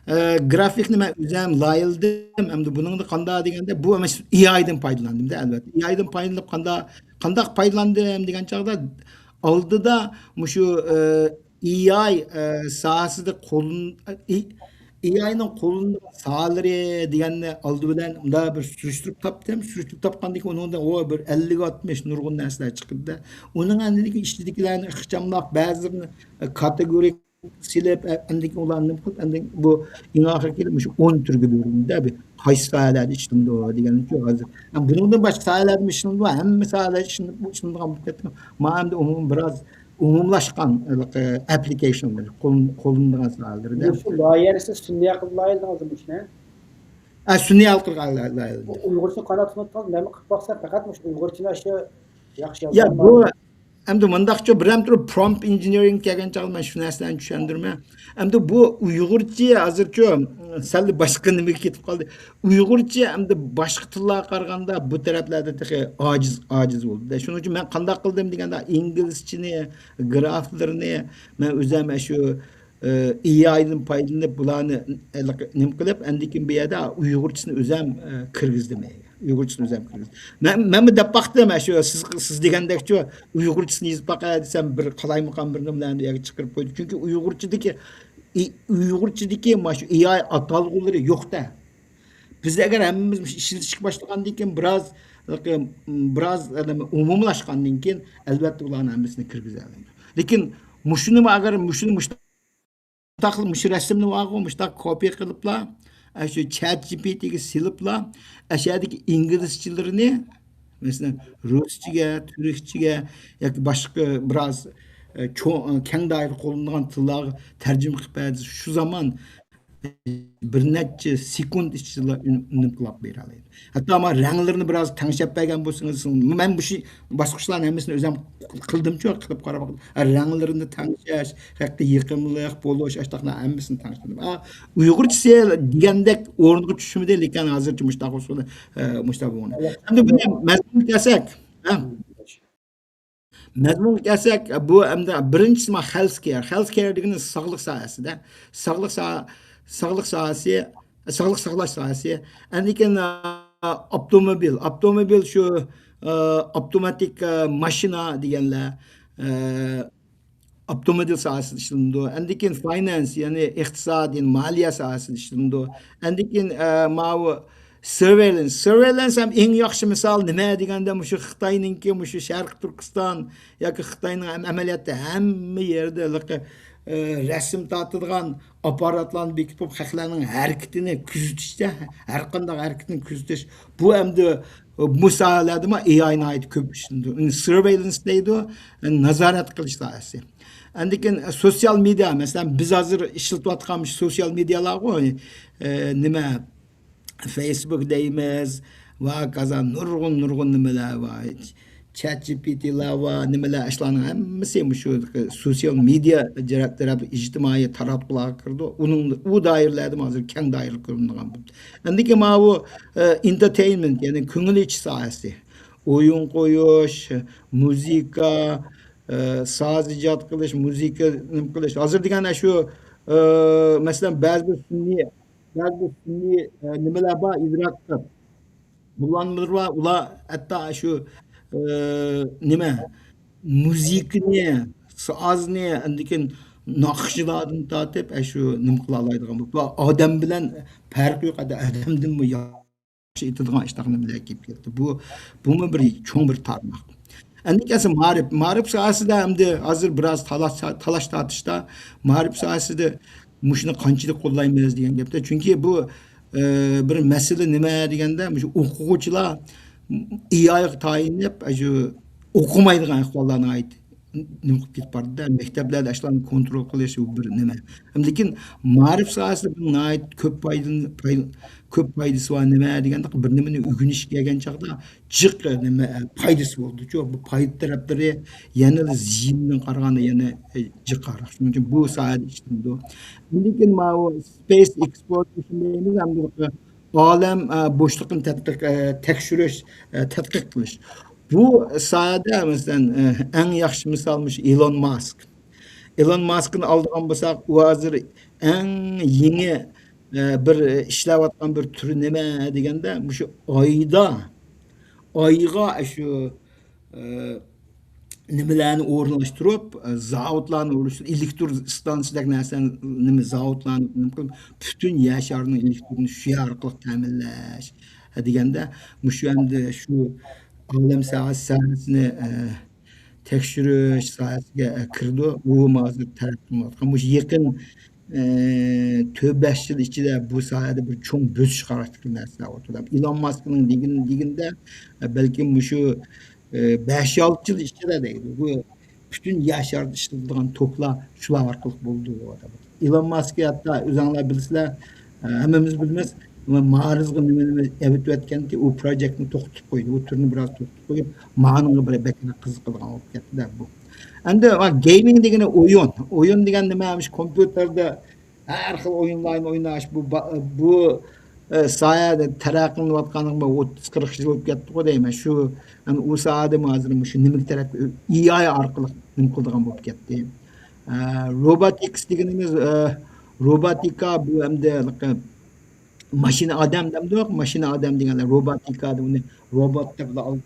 ئە، گرافىكنى مەن ئۆزۈم لايىھەلىدىم. ئەمدى بۇنىڭدا قانداق دېگەندە، بۇ ئەمەس، ئېئايدىن پايدىلاندىم-دە، ئەلۋەتتە. ئېئايدىن پايدىلىنىپ قانداق، قانداق پايدىلاندىم دېگەن چاغدا، ئالدىدا مۇشۇ، ئە، ئېئاي، ئە، ساھەسىدە قوللىن-، ئېئاينىڭ قوللىنىدىغان ساھەلىرى دېگەننى ئالدى بىلەن مۇنداق بىر سۈرۈشتۈرۈپ تاپتىم. سۈرۈشتۈرۈپ تاپقاندىن كېيىن ئۇنىڭدىن، ئۇ بىر ئەللىك ئاتمىش نۇرغۇن نەرسىلەر چىقىدۇ. ئۇنىڭ ئاندىن كېيىن ئىچىدىكىلەرنى ئىخچاملاپ، بەزىلىرىنى، ئە، كاتېگورىيە سېلىپ، ئە، ئاندىن كېيىن ئۇلارنى نېمە قىلىپ، ئاندىن بۇ ئەڭ ئاخىرى كېلىپ مۇشۇ ئون تۈرگە بۆلۈندى. بىر قايسى ساھەلەردە ئىشلىنىدۇ دېگەنچۇ ھازىر. ھەم بۇنىڭدىن باشقا ساھەلەردىمۇ ئىشلىنىدۇ، ھەممە ساھەلەردە ئىشلىنىپ، ئىشلىنىدىغان بولۇپ كەتتى. مانا ئەمدى ئومۇمەن بىراز ئومۇملاشقان، ئە، ئەپلىكېيشنلار، قوللىنىدىغان ساھەلىرىدە. شۇ لايىھەنى سىز سۈنئىي ئەقىلگە لايىھەلىدىڭىزمۇ شۇنى؟ ئە، سۈنئىي ئەقىلگە لايىھەلىدىم. ئۇيغۇرچە قانات تونۇتقان نېمە قىلىپ باقسا، پەقەت مۇشۇ ئۇيغۇرچىنى شۇ ياخشى يا، بۇ يازالمايدۇ. ئەمدى مۇنداقچۇ، بىرەم تۇرۇپ prompt engineering كەلگەن چاغدا مەن شۇ نەرسىلەرنى چۈشەندۈرىمەن. ئەمدى بۇ ئۇيغۇرچە ھازىرچۇ، سەل باشقا نېمىگە كېتىپ قالدى. ئۇيغۇرچە ئەمدى باشقا تىللارغا قارىغاندا بۇ تەرەپلەردە تېخى ئاجىز، ئاجىز بولدى. شۇنىڭ ئۈچۈن مەن قانداق قىلدىم دېگەندە، ئىنگلىزچىنى، گرافلىرىنى مەن ئۆزۈم شۇ، ئە، ئېئايدىن پايدىلىنىپ، بۇلارنى ھېلىقى نېمە قىلىپ، ئاندىن كېيىن بۇ يەردە ئۇيغۇرچىسىنى ئۆزۈم، ئە، كىرگۈزدۈم. ئۇيغۇرچىسىنى ئۆزۈم كىرگۈزدۈم. مەن، مەنمۇ دەپ باقتىم، شۇ سىز، سىز دېگەندەكچۇ، ئۇيغۇرچىسىنى يېزىپ باقاي دېسەم، بىر قالايمىقان بىر نېمىلەرنى بۇ يەرگە چىقىرىپ قويدى. چۈنكى ئۇيغۇرچىدىكى، ئۇيغۇرچىدىكى مانا شۇ ئېئاي ئاتالغۇلىرى يوق-دە. بىز ئەگەر ھەممىمىز مۇشۇ ئىشلىتىشكە باشلىغاندىن كېيىن، بىراز، بىراز ئومۇملاشقاندىن كېيىن، ئەلۋەتتە، ئۇلارنى ھەممىسىنى كىرگۈزەلەيمىز. لېكىن مۇشۇنىمۇ، ئەگەر مۇشۇنى مۇشۇنداق، مۇشۇ رەسىمنى بارغۇ، مۇشۇنداق كوپىيە قىلىپلا، ئە، شۇ چات جى پى تىگە سېلىپلا، ئەشەدىكى ئىنگلىزچىلىرىنى، مەسىلەن، رۇسچىگە، تۈركچىگە ياكى باشقا بىراز، ئە، چوڭ، كەڭ دائىرىدە قوللىنىدىغان تىللارغا تەرجىمە قىلىپ بەردى. شۇ زامان بىر نەچچە سېكۇنت ئىچىدىلا ئۈن-، ئۈنۈم قىلىپ بېرەلەيدۇ. ھەتتا مانا رەڭلىرىنى بىراز تەڭشەپ بەرگەن بولسىڭىز، مەن مۇشۇ باسقۇچلارنى ھەممىسىنى ئۆزۈم قىلدىمچۇ، قىلىپ قاراپ باقتىم. ھە، رەڭلىرىنى تەڭشەش، ھەققى يېقىملىق بولۇش، ئاشتاقلار ھەممىسىنى تەڭشىدىم. ئا، ئۇيغۇرچىسى دېگەندەك ئورنىغا چۈشمىدى، لېكىن ھازىرچە مۇشتاق ئۇسۇلدا، ئە، مۇشتاق بولغان. ئەمدى بۇنى مەزمۇنغا كەلسەك، ھە؟ مەزمۇنغا كەلسەك، بۇ ئەمدى بىرىنچىسى ما health care. Health care دېگىنى ساغلىق ساھەسىدە. ساغلىق سا-، ساغلىق ساھەسى، ساغلىق ساقلاش ساھەسى. ئاندىن كېيىن، ئا، ئاپتوموبىل. ئاپتوموبىل شۇ، ئا، ئاپتوماتىك، ئا، ماشىنا دېگەنلەر. ئا، ئاپتوموبىل ساھەسىدە ئىشلىنىدۇ. ئاندىن كېيىن finance، يەنى ئىقتىساد، يەنى مالىيە ساھەسىدە ئىشلىنىدۇ. ئاندىن كېيىن، ئا، ماۋۇ Surveillance. Surveillance ھەم ئەڭ ياخشى مىسال نېمە دېگەندە، مۇشۇ خىتاينىڭكى، مۇشۇ شەرقىي تۈركىستان ياكى خىتاينىڭ ھەم ئەمەلىيەتتە ھەممە يەردە ھېلىقى، ئە، رەسىم تارتىدىغان ئاپپاراتلارنى بېكىتىپ، خەقلەرنىڭ ھەرىكىتىنى كۆزىتىشتە، ھەر قانداق ھەرىكىتىنى كۆزىتىش. بۇ ئەمدى، ئە، بۇ ساھەلەردىمۇ ئېئاي ناھايىتى كۆپ ئىشلىنىدۇ. ئۇنى surveillance دەيدۇ، ئە، نازارەت قىلىش ساھەسى. ئاندىن كېيىن، ئە، سوتسىيال مېدىيا، مەسىلەن، بىز ھازىر ئىشلىتىۋاتقان مۇشۇ سوتسىيال مېدىيالارغۇ، ئە، نېمە، فېيسبۇك دەيمىز، ۋە ھاكازا نۇرغۇن، نۇرغۇن نېمىلەر بار. چات جى پى تىلار بار، نېمىلەر، ئاشۇلارنىڭ ھەممىسى مۇشۇ سوتسىيال مېدىيا جەرەپ-، تەرەپ، ئىجتىمائىي تاراتقۇلارغا كىرىدۇ. ئۇنىڭ، ئۇ دائىرىلەردىمۇ ھازىر كەڭ دائىرە قىلىنغان بولدى. ئەندىكىن ماۋۇ، ئە، ئېنتېرتېينمېنت، يەنى كۆڭۈل ئېچىش ساھەسى. ئويۇن قويۇش، مۇزىكا، ئە، ساز ئىجاد قىلىش، مۇزىكا نېمە قىلىش. ھازىر دېگەن شۇ، ئە، مەسىلەن، بەزى بىر سۈنئىي بەزى سۈنئىي، ئە، نېمىلەر بار، ئىدراك قىلىپ. بۇلانمىلار بار، ئۇلار ھەتتا شۇ، ئە، نېمە، مۇزىكىنى، سازنى، ئاندىن كېيىن ناخشىلاردىن تارتىپ، ئە، شۇ نېمە قىلالايدىغان بولۇپ، ئادەم بىلەن پەرقى يوق، ھەتتا ئادەمدىنمۇ ياخشى ئېيتىدىغان ئىشتاق نېمىلەر كېلىپ كەتتى. بۇ، بۇمۇ بىر چوڭ بىر تارماق. ئەندىن كەلسە مائارىپ. مائارىپ ساھەسىدە ئەمدى ھازىر بىراز تالاش، تالاش تارتىشتا، مائارىپ ساھەسىدە مۇشۇنى قانچىلىك قوللايمىز دېگەن گەپتە. چۈنكى بۇ، ئە، بىر مەسىلە نېمە دېگەندە، مۇشۇ ئوقۇغۇچىلار ئېئايغا تايىنىپ، شۇ ئوقۇمايدىغان ئەھۋاللار ناھايىتى نېمە قىلىپ كېتىپ بارىدۇ-دە، مەكتەپلەردە ئاشۇلارنى كونترول قىلىش بۇ بىر نېمە. لېكىن مائارىپ ساھەسىدە بۇنىڭ ناھايىتى كۆپ پايدىلىنىپ، پاي-، كۆپ پايدىسى بار. نېمە دېگەندە، بىر نېمىنى ئۆگىنىشكە كەلگەن چاغدا جىق نېمە پايدىسى بولىدۇچۇ. بۇ پايدا تەرەپلىرى يەنىلا زىيىنىدىن قارىغاندا يەنە جىقراق. شۇنىڭ ئۈچۈن بۇ ساھەدە ئىشلىنىدۇ. ئاندىن كېيىن ماۋۇ space exploration دەيمىز، ئەمدى ئالەم، ئە، بوشلۇقىنى تەتقىق، ئە، تەكشۈرۈش، ئە، تەتقىق قىلىش. بۇ ساھەدە، مەسىلەن، ئەڭ ياخشى مىسال مۇشۇ ئېلون ماسك. ئېلون ماسكنى ئالىدىغان بولساق، ئۇ ھازىر ئەڭ يېڭى، بىر ئىشلەۋاتقان بىر تۈرى نېمە دېگەندە، مۇشۇ ئايدا، ئايغا شۇ، نېمىلەرنى ئورۇنلاشتۇرۇپ، زاۋۇتلارنى ئورۇنلاشتۇرۇپ، ئېلېكتر ئىستانسىيەدەك نەرسىلەرنى، نېمە، زاۋۇتلارنى نېمە قىلىپ، پۈتۈن يەر شارىنىڭ ئېلېكترىنى شۇ ئارقىلىق تەمىنلەش دېگەندە، مۇشۇ ئەمدى شۇ ئالەم ساھەسى، ساھەسىنى، ئە، تەكشۈرۈش ساھەسىگە، ئە، كىرىدۇ. ئۇ ھازىر تەرەققىي قىلىۋاتقان. مۇشۇ يېقىن، ئە، تۆت بەش يىل ئىچىدە بۇ ساھەدە بىر چوڭ بۆسۈش خاراكتېرلىك نەرسىلەر ئولتۇرىدۇ. ئېلون ماسكنىڭ دېگىنى، دېگىنىدە، ئە، بەلكىم مۇشۇ، ئە، بەش-ئالتە يىل ئىچىدە دەيدۇ. بۇ پۈتۈن يەر شارىدا ئىشلىتىلىدىغان توكلار شۇلار ئارقىلىق بولىدۇ، دەپ. ئېلون ماسكى ھەتتا ئۆزۈڭلار بىلىسىلەر، ئە، ھەممىمىز بىلىمىز، مارسقا نېمە، نېمە ئەۋېتىۋەتكەنتى، ئۇ پروجېكتنى توختىتىپ قويدى، ئۇ تۈرنى بىراز توختىتىپ قويۇپ، مانىڭغا بىر بەكرەك قىزىقىدىغان بولۇپ كەتتى-دە بۇ. ئەمدى، ھا، گېيمىنگ دېگىنى ئويۇن. ئويۇن دېگەن نېمە؟ مۇشۇ كومپيۇتېردا ھەر خىل ئويۇنلارنى ئويناش، بۇ با-، بۇ، ئە، ساھەدە تەرەققىي قىلىنىۋاتقانلىقىغا بىر ئوتتۇز قىرىق يىل بولۇپ كەتتىغۇ دەيمەن. شۇ، ئەمدى ئۇ ساھەدىمۇ ھازىر مۇشۇ نېمىگە تەرەپ، ئېي ئاي ئارقىلىق نېمە قىلىدىغان بولۇپ كەتتى. ئە، روبوتىكس دېگىنىمىز، ئە، روبوتىكا بۇ ئەمدى ماشىنا ئادەم دەمدۇق، ماشىنا ئادەم دېگەنلەر روبوتىكا دەپ ئۇنى روبوت دەپلا ئال-،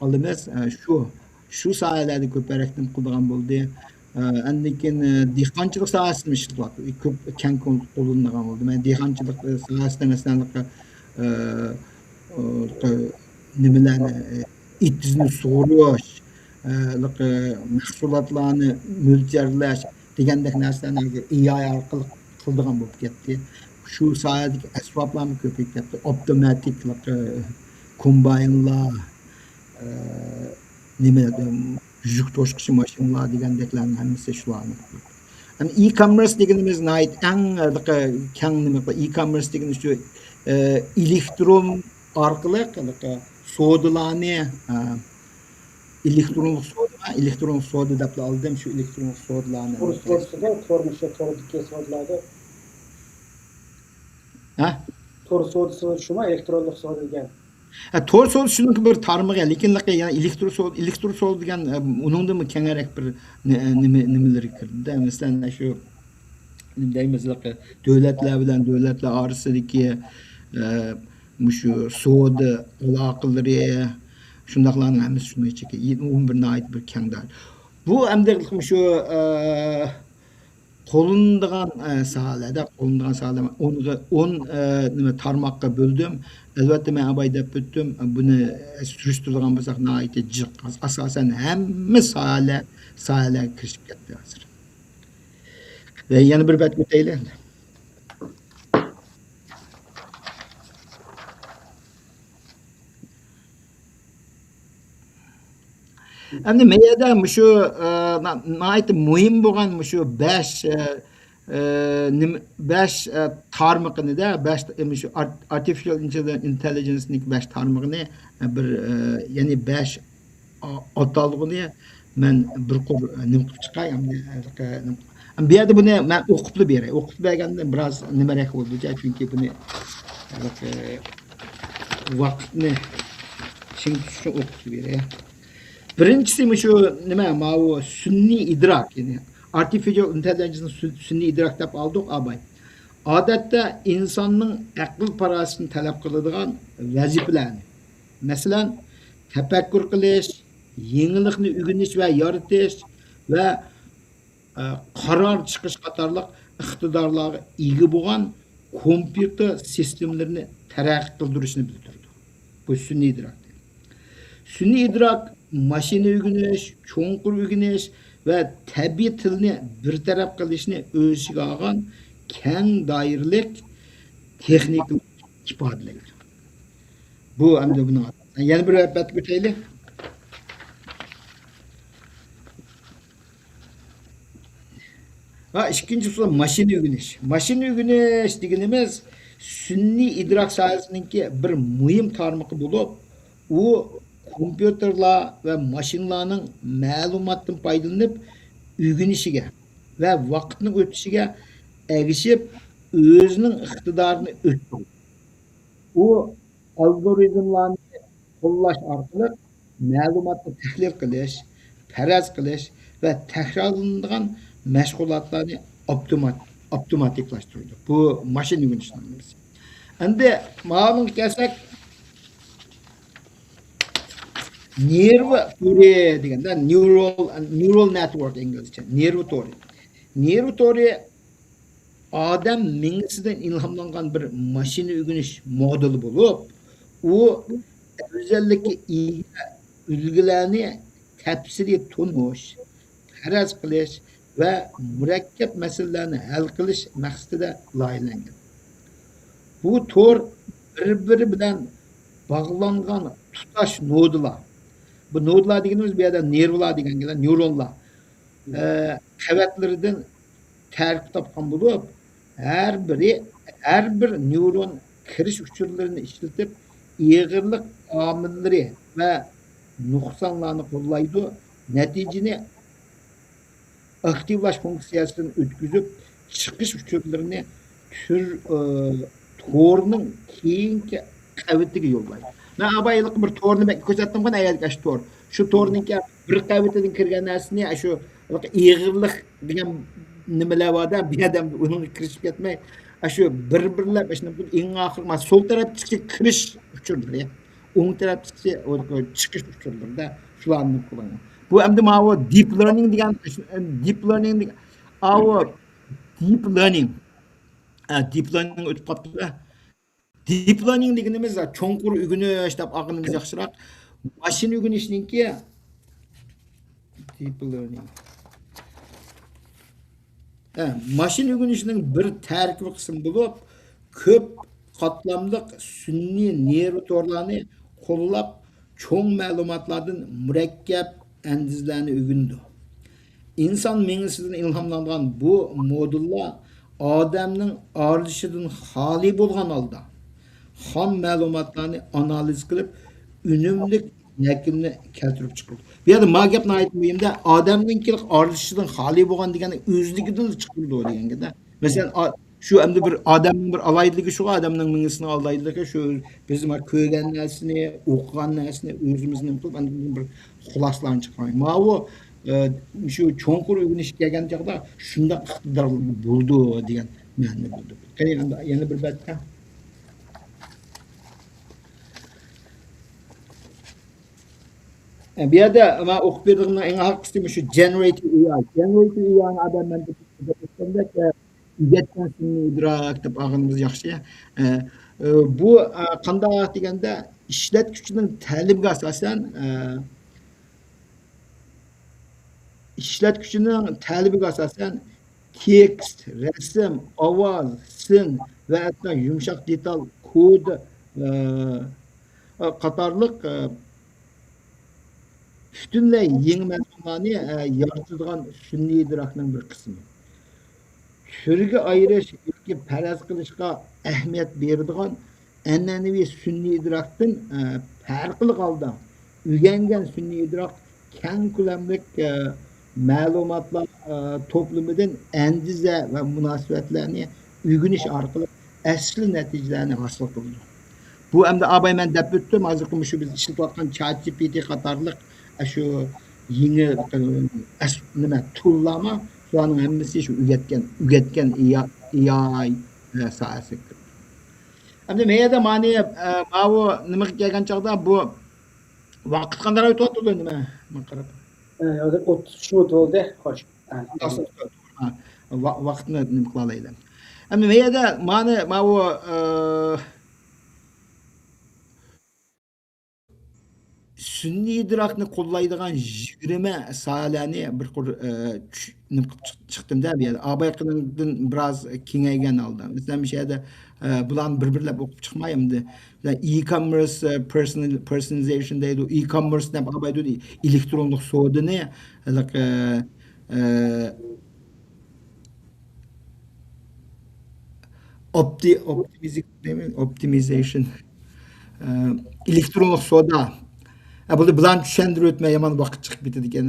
ئالىمىز. ئە، شۇ، شۇ ساھەلەردە كۆپرەك نېمە قىلىدىغان بولدى. ئە، ئاندىن كېيىن، ئە، دېھقانچىلىق ساھەسىنى ئىشلىتىۋاتىدۇ. كۆپ، كەڭ قول-، قوللىنىدىغان بولدى. مەن دېھقانچىلىق، ئە، ساھەسىدە، مەسىلەن، ئە، ئە، نېمىلەرنى، ئېتىزنى سۇغۇرۇش، ئە، مەھسۇلاتلارنى مۆلچەرلەش دېگەندەك نەرسىلەرنى ھازىر ئېي ئاي ئارقىلىق قىلىدىغان بولۇپ كەتتى. شۇ ساھەدىكى ئەسۋابلارمۇ كۆپىيىپ كەتتى. ئاپتوماتىك، ئە، كومباينلار، ئە، نېمە، يۈك توشقۇچى ماشىنىلار دېگەندەكلەرنىڭ ھەممىسى شۇلارنى. ئەمدى ئى-كاممېرس دېگىنىمىز ناھايىتى ئەڭ، ئە، كەڭ نېمە، ئى-كاممېرس دېگىنى شۇ، ئە، ئېلېكترون ئارقىلىق، ھېلىقى سودىلارنى، ئە، ئېلېكترونلۇق سودا، ئېلېكترونلۇق سودا دەپلا ئالدىم، شۇ ئېلېكترونلۇق سودىلارنى. تور سودىسىدا، تور، مۇشۇ توردىكى سودىلاردا. ھە؟ تور سودىسى شۇما، ئېلېكترونلۇق سودا دېگەن؟ ھە، تور سودىسى شۇنىڭكى بىر تارمىقى، لېكىن يەنە ئېلېكتر سودا، ئېلېكتر سودا دېگەن، ئە، ئۇنىڭدىنمۇ كەڭرەك بىر نە-، نېمە، نېمىلىرى كىردى-دە. مەسىلەن، شۇ دەيمىز، دۆلەتلەر بىلەن دۆلەتلەر ئارىسىدىكى، ئە، مۇشۇ سودا ئالاقىلىرى، شۇنداقلارنىڭ ھەممىسى شۇنىڭ ئىچىدە. ئۇ بىر ناھايىتى بىر كەڭ دائىرە. بۇ ئەمدى مۇشۇ، ئە، قوللىنىدىغان، ئە، ساھەلەردە، قوللىنىدىغان ساھەلەر ئونغا، ئون، ئە، نېمە، تارماققا بۆلدۈم. ئەلۋەتتە، مەن ئاباي دەپ ئۆتتۈم. بۇنى سۈرۈشتۈرىدىغان بولساق، ناھايىتى جىق. ئاساسەن ھەممە ساھەلەر، ساھەلەرگە كىرىشىپ كەتتى ھازىر. ۋە يەنە بىر بەتكە ئۆتەيلى. ئەمدى مەيەدە مۇشۇ، ئە، نا-، ناھايىتى مۇھىم بولغان مۇشۇ بەش، ئە، ئە، نېمە، بەش، ئە، تارمىقىنى-دە، بەش، ئە، مۇشۇ ئارت-، ئارتىفىشال ئىنتېللىجېنسنىڭ بەش تارمىقىنى، ئە، بىر، ئە، يەنى بەش ئا-، ئاتالغۇنى مەن بىر قۇر نېمە قىلىپ چىقاي، ئەمدى، ئە، نېمە، بۇ يەردە بۇنى مەن ئوقۇپلا بېرەي. ئوقۇپ بەرگەندە بىراز نېمىرەك بولىدۇ، چۈنكى بۇنى، ئە، ۋاقىتنى چىڭ تۇتۇش ئۈچۈن ئوقۇپلا بېرەي. بىرىنچىسى مۇشۇ نېمە، ماۋۇ سۈنئىي ئىدراك، يەنى ئارتىفىشال ئىنتېللىجېنسنى سۈ-، سۈنئىي ئىدراك دەپ ئالدۇق، ئاباي. ئادەتتە ئىنساننىڭ ئەقىل-پاراسىتىنى تەلەپ قىلىدىغان ۋەزىپىلەرنى، مەسىلەن، تەپەككۇر قىلىش، يېڭىلىقنى ئۆگىنىش ۋە يارىتىش ۋە، ئە، قارار چىقىش قاتارلىق ئىقتىدارلارغا ئىگە بولغان كومپيۇتېر سىستېمىلىرىنى تەرەققىي قىلدۇرۇشنى بىلدۈرىدۇ. بۇ سۈنئىي ئىدراك. سۈنئىي ئىدراك ماشىنا ئۆگىنىش، چوڭقۇر ئۆگىنىش ۋە تەبىئىي تىلنى بىر تەرەپ قىلىشنى ئۆز ئىچىگە ئالغان كەڭ دائىرىلىك تېخنىكىلىق ئىپادىلەيدۇ. بۇ ئەمدى بۇنىڭ، يەنە بىر بەتكە ئۆتەيلى. ۋە ئىككىنچى ئۇسۇل ماشىنا ئۆگىنىش. ماشىنا ئۆگىنىش دېگىنىمىز سۈنئىي ئىدراك ساھەسىنىڭكى بىر مۇھىم تارمىقى بولۇپ، ئۇ كومپيۇتېرلار ۋە ماشىنىلارنىڭ مەلۇماتتىن پايدىلىنىپ ئۆگىنىشىگە ۋە ۋاقىتنىڭ ئۆتۈشىگە ئەگىشىپ ئۆزىنىڭ ئىقتىدارىنى ئۆستۈرىدۇ. ئۇ ئالگورىزملارنى قوللاش ئارقىلىق مەلۇماتنى تەھلىل قىلىش، پەرەز قىلىش ۋە تەكرارلىنىدىغان مەشغۇلاتلارنى ئاپتومات-، ئاپتوماتىكلاشتۇرىدۇ. بۇ ماشىنا ئۆگىنىشنىڭ نېمىسى. ئەمدى ماۋۇنىڭغا كەلسەك، نېرۋا تورى دېگەندە، neural، neural network ئىنگلىزچە، نېرۋا تورى. نېرۋا تورى ئادەم مېڭىسىدىن ئىلھاملانغان بىر ماشىنا ئۆگىنىش مودېلى بولۇپ، ئۇ ئەۋزەللىككە ئىگە ئۈلگىلەرنى تەپسىلىي تونۇش، پەرەز قىلىش ۋە مۇرەككەپ مەسىلىلەرنى ھەل قىلىش مەقسىتىدە لايىھەلەنگەن. بۇ تور بىر-بىرى بىلەن باغلانغان تۇتاش نودىلار. بۇ نودىلار دېگىنىمىز بۇ يەردە نېرۋىلار دېگەن گېلە، نېرۋىلار. ئە، قەۋەتلىرىدىن تەركىب تاپقان بولۇپ، ھەر بىرى، ھەر بىر نېرۋا كىرىش ئۇچۇرلىرىنى ئىشلىتىپ، ئېغىرلىق ئامىللىرى ۋە نۇقسانلارنى قوللايدۇ. نەتىجىنى ئاكتىۋلاش فۇنكسىيەسىدىن ئۆتكۈزۈپ، چىقىش ئۇچۇرلىرىنى تۈر-، ئى، تورنىڭ كېيىنكى قەۋىتىگە يوللايدۇ. مەن ئاۋۋال ھېلىقى بىر تورنى بەك كۆرسەتتىمغۇ، ئەيەلگە ئاشۇ تور. شۇ تورنىڭكى بىر قەۋىتىدىن كىرگەن نەرسىنى، ئاشۇ ئېغىرلىق دېگەن نېمىلەر بار-دە، بۇ ئادەم ئۇنىڭغا كىرىشىپ كەتمەي، ئاشۇ بىر-بىرلەپ، ئاشۇ ئەڭ ئاخىرقى، مانا سول تەرەپتىكى كىرىش ئۇچۇرلىرى، ئوڭ تەرەپتىكى چىقىش ئۇچۇرلىرىدا شۇلارنى قىلىڭ. بۇ ئەمدى ماۋۇ دىپ لېرنىڭ دېگەن، دىپ لېرنىڭ دېگەن، ئاۋۇ دىپ لېرنىڭ. ئە، دىپ لېرنىڭ ئۆتۈپ قاپتۇ-دە. دىپ لېرنىڭ دېگىنىمىز چوڭقۇر ئۆگىنىش دەپ ئالغىنىمىز ياخشىراق. ماشىنا ئۆگىنىشنىڭكى دىپ لېرنىڭ. ھە، ماشىنا ئۆگىنىشنىڭ بىر تەركىبىي قىسمى بولۇپ، كۆپ قاتلاملىق سۈنئىي نېرۋا تورلارنى قوللاپ، چوڭ مەلۇماتلاردىن مۇرەككەپ ئەندىزىلەرنى ئۆگىنىدۇ. ئىنسان مېڭىسىدىن ئىلھاملانغان بۇ مودېللار ئادەمنىڭ ئارىلىشىشىدىن خالىي بولغان ھالدا، خام مەلۇماتلارنى ئانالىز قىلىپ، ئۈنۈملۈك يەكۈننى كەلتۈرۈپ چىقىرىدۇ. بۇ يەردە ما گەپ ناھايىتى مۇھىم-دە، ئادەمنىڭكى ئارىلىشىشىدىن خالىي بولغان دېگەننى ئۆزلۈكىدىنلا چىقىرىدۇ دېگەن گەپ-دە. مەسىلەن، ئا-، شۇ ئەمدى بىر ئادەمنىڭ بىر ئالاھىدىلىكى شۇغۇ، ئادەمنىڭ مېڭىسىنىڭ ئالاھىدىلىكى شۇ، بىز ما كۆرگەن نەرسىنى، ئوقۇغان نەرسىنى ئۆزىمىز نېمە قىلىپ، ئاندىن بىر خۇلاسىلارنى چىقىرىمىز. ماۋۇ، ئە، شۇ چوڭقۇر ئۆگىنىشكە كەلگەن چاغدا شۇنداق ئىقتىدارلىق بولىدۇ دېگەن مەنىنى بىلدۈردى. قېنى، يەنە، يەنە بىر بەتتە. ئە، بۇ يەردە مەن ئوقۇپ بېرىدىغىنىم ئەڭ ئاخىرقىسى مۇشۇ generative A I. Generative A I نى ئادەم مەن ئۆگەتكەن سۈنئىي ئىدراك دەپ ئالغىنىمىز ياخشى. ئە، ئە، بۇ، ئە، قانداق دېگەندە، ئىشلەتكۈچىنىڭ تەلىپىگە ئاساسەن، ئە، ئىشلەتكۈچىنىڭ تەلىپىگە ئاساسەن تېكىست، رەسىم، ئاۋاز، سىن ۋە ھەتتا يۇمشاق دېتال، كود، ئە، قاتارلىق، ئە، پۈتۈنلەي يېڭى مەزمۇنلارنى، ئە، يارىتىدىغان سۈنئىي ئىدراكنىڭ بىر قىسمى. تۈرگە ئايرىش ياكى پەرەز قىلىشقا ئەھمىيەت بېرىدىغان ئەنئەنىۋى سۈنئىي ئىدراكتىن، ئە، پەرقلىق ھالدا ئۆگەنگەن سۈنئىي ئىدراك كەڭ كۆلەملىك، ئە، مەلۇماتلار، ئە، توپلىمىدىن ئەندىزە ۋە مۇناسىۋەتلەرنى ئۆگىنىش ئارقىلىق ئەسلىي نەتىجىلەرنى ھاسىل قىلىدۇ. بۇ ئەمدى ئاباي مەن دەپ ئۆتتۈم، ھازىرقى مۇشۇ بىز ئىشلىتىۋاتقان چات جى پى تى قاتارلىق ئاشۇ يېڭى، ئە، ئەس-، نېمە، توللارمۇ، شۇلارنىڭ ھەممىسى شۇ ئۆگەتكەن، ئۆگەتكەن ئېي ئاي، ئېي ئاي، ئە، ساھەسىگە كىرىدۇ. ئەمدى مەيەردە مانى، ئە، ماۋۇ نېمىگە كەلگەن چاغدا بۇ ۋاقىت قانداق ئۆتۈۋاتىدۇ نېمە؟ ماڭا قاراپ. ئە، ھازىر ئوتتۇز ئىككى مىنۇت بولدى. خوش. ھە، ۋا-، ۋاقىتنى نېمە قىلالايلى. ئەمدى مەيەردە مانى ماۋۇ، ئە، سۈنئىي ئىدراكنى قوللايدىغان يىگىرمە ساھەلەرنى بىر قۇر، ئە، چۈش-، نېمە قىلىپ چىق-، چىقتىم-دە بۇ يەردە. ئابايقىنىڭدىن بىراز كېڭەيگەن ھالدا. مەسىلەن، مۇشۇ يەردە، ئە، بۇلارنى بىر-بىرلەپ ئوقۇپ چىقماي ئەمدى. مەسىلەن، e-commerce، ئە، personal-، personalization دەيدۇ. E-commerce دەپ ئاباي دېدى. ئېلېكترونلۇق سودىنى، ھېلىقى، ئە، ئوپتى-، ئوپتىمىزى-، نېمە؟ ئوپتىمىزېيشن. ئە، ئېلېكترونلۇق سودا. ئە، بۇنى بۇلارنى چۈشەندۈرۈپ ئۆتمەي يامان ۋاقىت چىقىپ كېتىدىكەن.